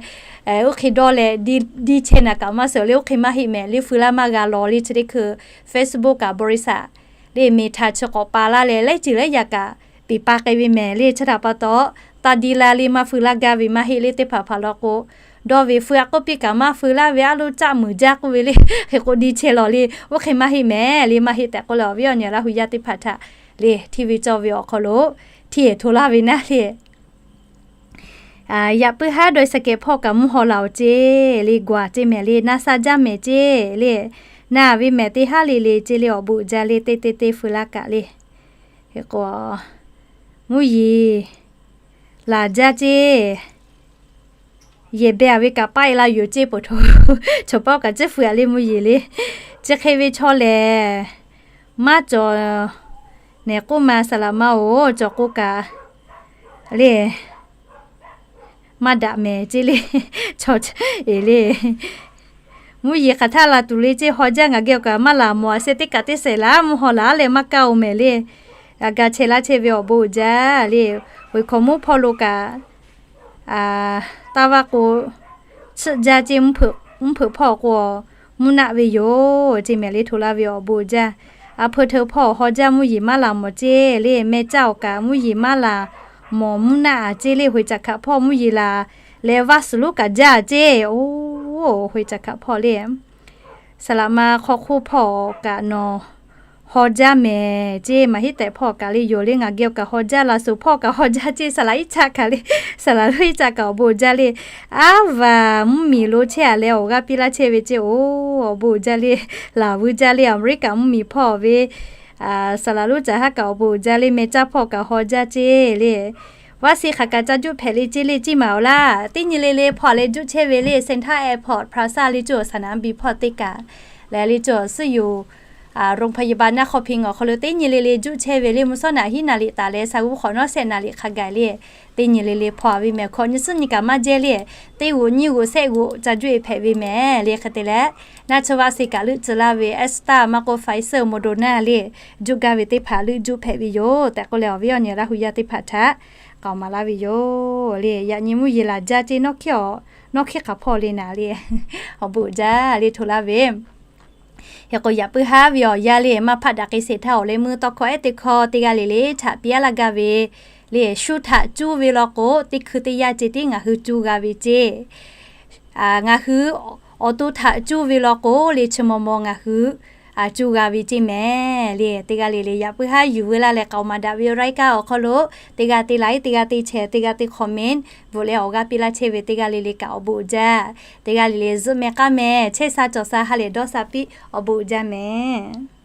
oˇ hk'e dawˇ leh diˇ chehˇ naˍ kaꞈ maˇ suhˍ le, oˇ hk'e maˇ heˆ mehˍ le, feu laˇ maˇ g'a law le. Chi teˇ hkui Facebook kaꞈ บริษัท le Meta chi k'awꞈ pa laˇ leh laiˉ ceuˬ laiˉ yaꞈ kaꞈ peˍ pa k'ai ve mehˍ le. Chi htaꞈ pa taw taˇ diˇ laˇ le, maˇ feu laˇ gaˇ ve maˇ heˆ le. Teˇ hpaˍ hpaˍ law k'o dawˇ ve feu a k'oˆ piˇ kaꞈ maˇ feu laˇ ve, a loˇ caˆ muiˬ jaˇ k'oˆ ve le. Hk'e k'o diˇ chehˇ law le, oˇ hk'e maˇ heˆ mehˍ le, maˇ heˆ tehꞈ k'oˆ leh awˬ viˉ awˬ nyi Laˇ hu yaˇ teˇ hpaˍ htaꞈ le hteˇ ve cawˇ ve awˬ hk'aw lo hteˇ hto laˇ ve naˉ le. Yaꞈ puiˉ haˉ dawˇ saˍ kehˍ hpawˇ kaꞈ mvuhˇ haw laˬ-oˬ ceˇ le, g'uiˬ ceˇ mehˍ le, naˆ sha jaˇ mehˍ ceˇ le. Naˬ ve mehˍ teˇ haˉ le le ceˇ le awˬ bon uiˍ jaˇ le, teˇ teˇ teˇ feu laˇ kaꞈ le. Hk'e k'o mvuhˇ yeˬ laˬ jaˇ ceˇ. Yehˬ beh a ve kaꞈ paˆ e la yoˬ ceˇ peuˬ hto. Chaw pawˆ kaꞈ ciˉ feu a le mvuhˇ yeˬ le. Chi hk'e ve chaw lehˬ maˇ cawˬ nehˬ k'oˆ ma, saˍ laꞈ ma-oˬ, cawˬ k'o kaꞈ le maˇ daꞈ mehˍ ceˇ le. Chaw eˬ le mvuhˇ yeˬ hk'aˬ htaˇ la tuˬ le ceˇ, haw jaˇ ngaˬ geh kaꞈ maˇ laˬ mawˬ a sheh teˇ kaꞈ teˇ shehˍ laˇ mvuhˇ haw laˬ leh maˇ kaˇ-oˬ mehˍ le. G'a ga chehˇ laˇ chehˇ ve awˬ bon uiˍ jaˇ le. Oˍ hk'awꞈ mvuhˇ hpawˇ lo kaꞈ taˇ vaˇ k'o, chiˆ jaˇ ceˇ, mvuhˇ hpeuꞈ hpawˇ k'o mvuhˇ naˆ ve yoˬ ceˇ mehˍ le. Hto laˇ ve awˬ bon uiˍ jaˇ. A hpeu hteu hpawˇ haw jaˇ mvuhˇ yeˬ maˇ laˬ mawˬ ceˇ le. Meh caˇ awˬ kaꞈ mvuhˇ yeˬ maˇ laˬ mawˬ mvuhˇ naˆ a ceˇ le. Hoꞈ caꞈ hkaꞈ hpawˇ mvuhˇ yeˬ laˬ leh vaˇ suhˍ lonˉ kaꞈ jaˇ ceˇ. Oˬ, hoꞈ caꞈ hkaꞈ hpawˇ le saˍ laꞈ ma hk'aw hk'oˆ hpawˇ kaꞈ nawˬ haw jaˇ mehˍ ceˇ. Maˍ hiˉ tehꞈ hpawˇ kaꞈ le yoˬ le, ngaˬ geh kaꞈ haw jaˇ, laˬ suhˍ hpawˇ kaꞈ haw jaˇ ceˇ. Saˍ laꞈ iˉ caˆ kaꞈ le, saˍ laꞈ lonˉ iˉ caˆ kaꞈ awˬ bon jaˇ le. Aˉ vaˬ mvuhˇ miˬ lo chehˇ a leh awˬ g'aˇ piˇ laˇ chehˇ ve ceˇ. Oˬ, awˬ bon jaˇ le. Laˬ vuiˇ jaˇ le, Aˍmeˍriˆkaˍ mvuhˇ miˬ hpawˇ ve saˍ laꞈ lonˉ caˬ haˉ kaꞈ awˬ bon jaˇ le. Meh caˇ hpawˇ kaꞈ haw jaˇ ceˇ le. Vaˇ se hk'aˬ kaꞈ ca juˆ hpehꞈ le ceˇ le, ciˇ maˍ awˬ laˇ. Teˇ nyi le le hpawˇ leh juˆ chehˇ ve le, Sandton Airport Plaza le cuˇ awˬ saˍ naˍ biˇ hpawˇ teˇ kaꞈ leh le cuˇ awˬ suhˉ yoˬ. โรงพยาบาลนครพิงค์ awˬ hk'aw lo teˇ nyi le le juˆ chehˇ ve le, mvuhˇ suhˉ naˍ hiˉ naˍ liꞈ taˍ leh sa g'uˇ hk'awꞈ nawˉ sehˆ naˍ liꞈ hk'a gaˬ le. Teˇ nyi le le hpawˇ a ve mehˍ hkawꞈ nyi suhˉ nyi kaꞈ maˇ jehˇ le. Teˇ g'uꞈ nyiˇ g'uꞈ sehˆ g'uꞈ ca juˆ e hpehꞈ ve mehˍ le. Hk'e te leh naˆ tsuhˇ vaˇ se kaꞈ leuˆ tcuh laˇ ve AstraZeneca maˇ k'oˆ Pfizer, Moderna le juˆ gaˇ ve teˇ hpaˍ leuˆ juˆ hpehꞈ ve yoˬ tehꞈ k'oˆ leh awˬ viˉ awˬ nyi Laˇ hu yaˇ teˇ hpaˍ htaꞈ k'aoˍ maˍ laˇ ve yoˬ le. Yaꞈ nyi mvuhˇ yeˬ laˬ jaˇ ceˇ, nawˇ hkiˉ awˬ, nawˇ hkiˉ hk'aˬ hpawˇ le naˍ le. Awˬ bon uiˍ jaˇ le hto laˇ ve Hk'e k'o yaꞈ puiˉ haˉ ve awˬ yanˇ le, maˇ hpaˆ daꞈ k'ai sheˍ htaˇ awˬ leh meuˇ tawˇ hkawˇ ehˉ teˇ hkawˇ teˇ g'aˇ le le htaꞈ piˇ laˇ gaˇ ve le. Shu htaꞈ cuˇ ve law k'o, teˇ hkui teˇ yanˇ ceh tiˉ ngaˬ hui cuˇ g'a ve ceˇ. Ngaˬ hui awˬ to htaꞈ cuˇ ve law k'o le, chi maw maw ngaˬ hui cuˇ g'a ve ceˇ mehˍ le. Teˇ g'aˇ le le yaꞈ puiˉ haˉ yuˬ veu laˇ leh k'aoˍ maˍ daꞈ ve รายการ awˬ hk'aw lo teˇ g'aˇ te like, teˇ g'aˇ te share, teˇ g'aˇ te comment bvuhꞈ leh awˬ g'aˇ piˇ laˇ chehˇ ve teˇ g'aˇ le le kaꞈ awˬ bon uiˍ jaˇ. Teˇ g'aˇ le le zuhˆ meh k'aˉ meh chehˇ sha cawˬ sha ha lehˬ dawˇ sha piˇ awˬ bon uiˍ jaˇ mehˍ.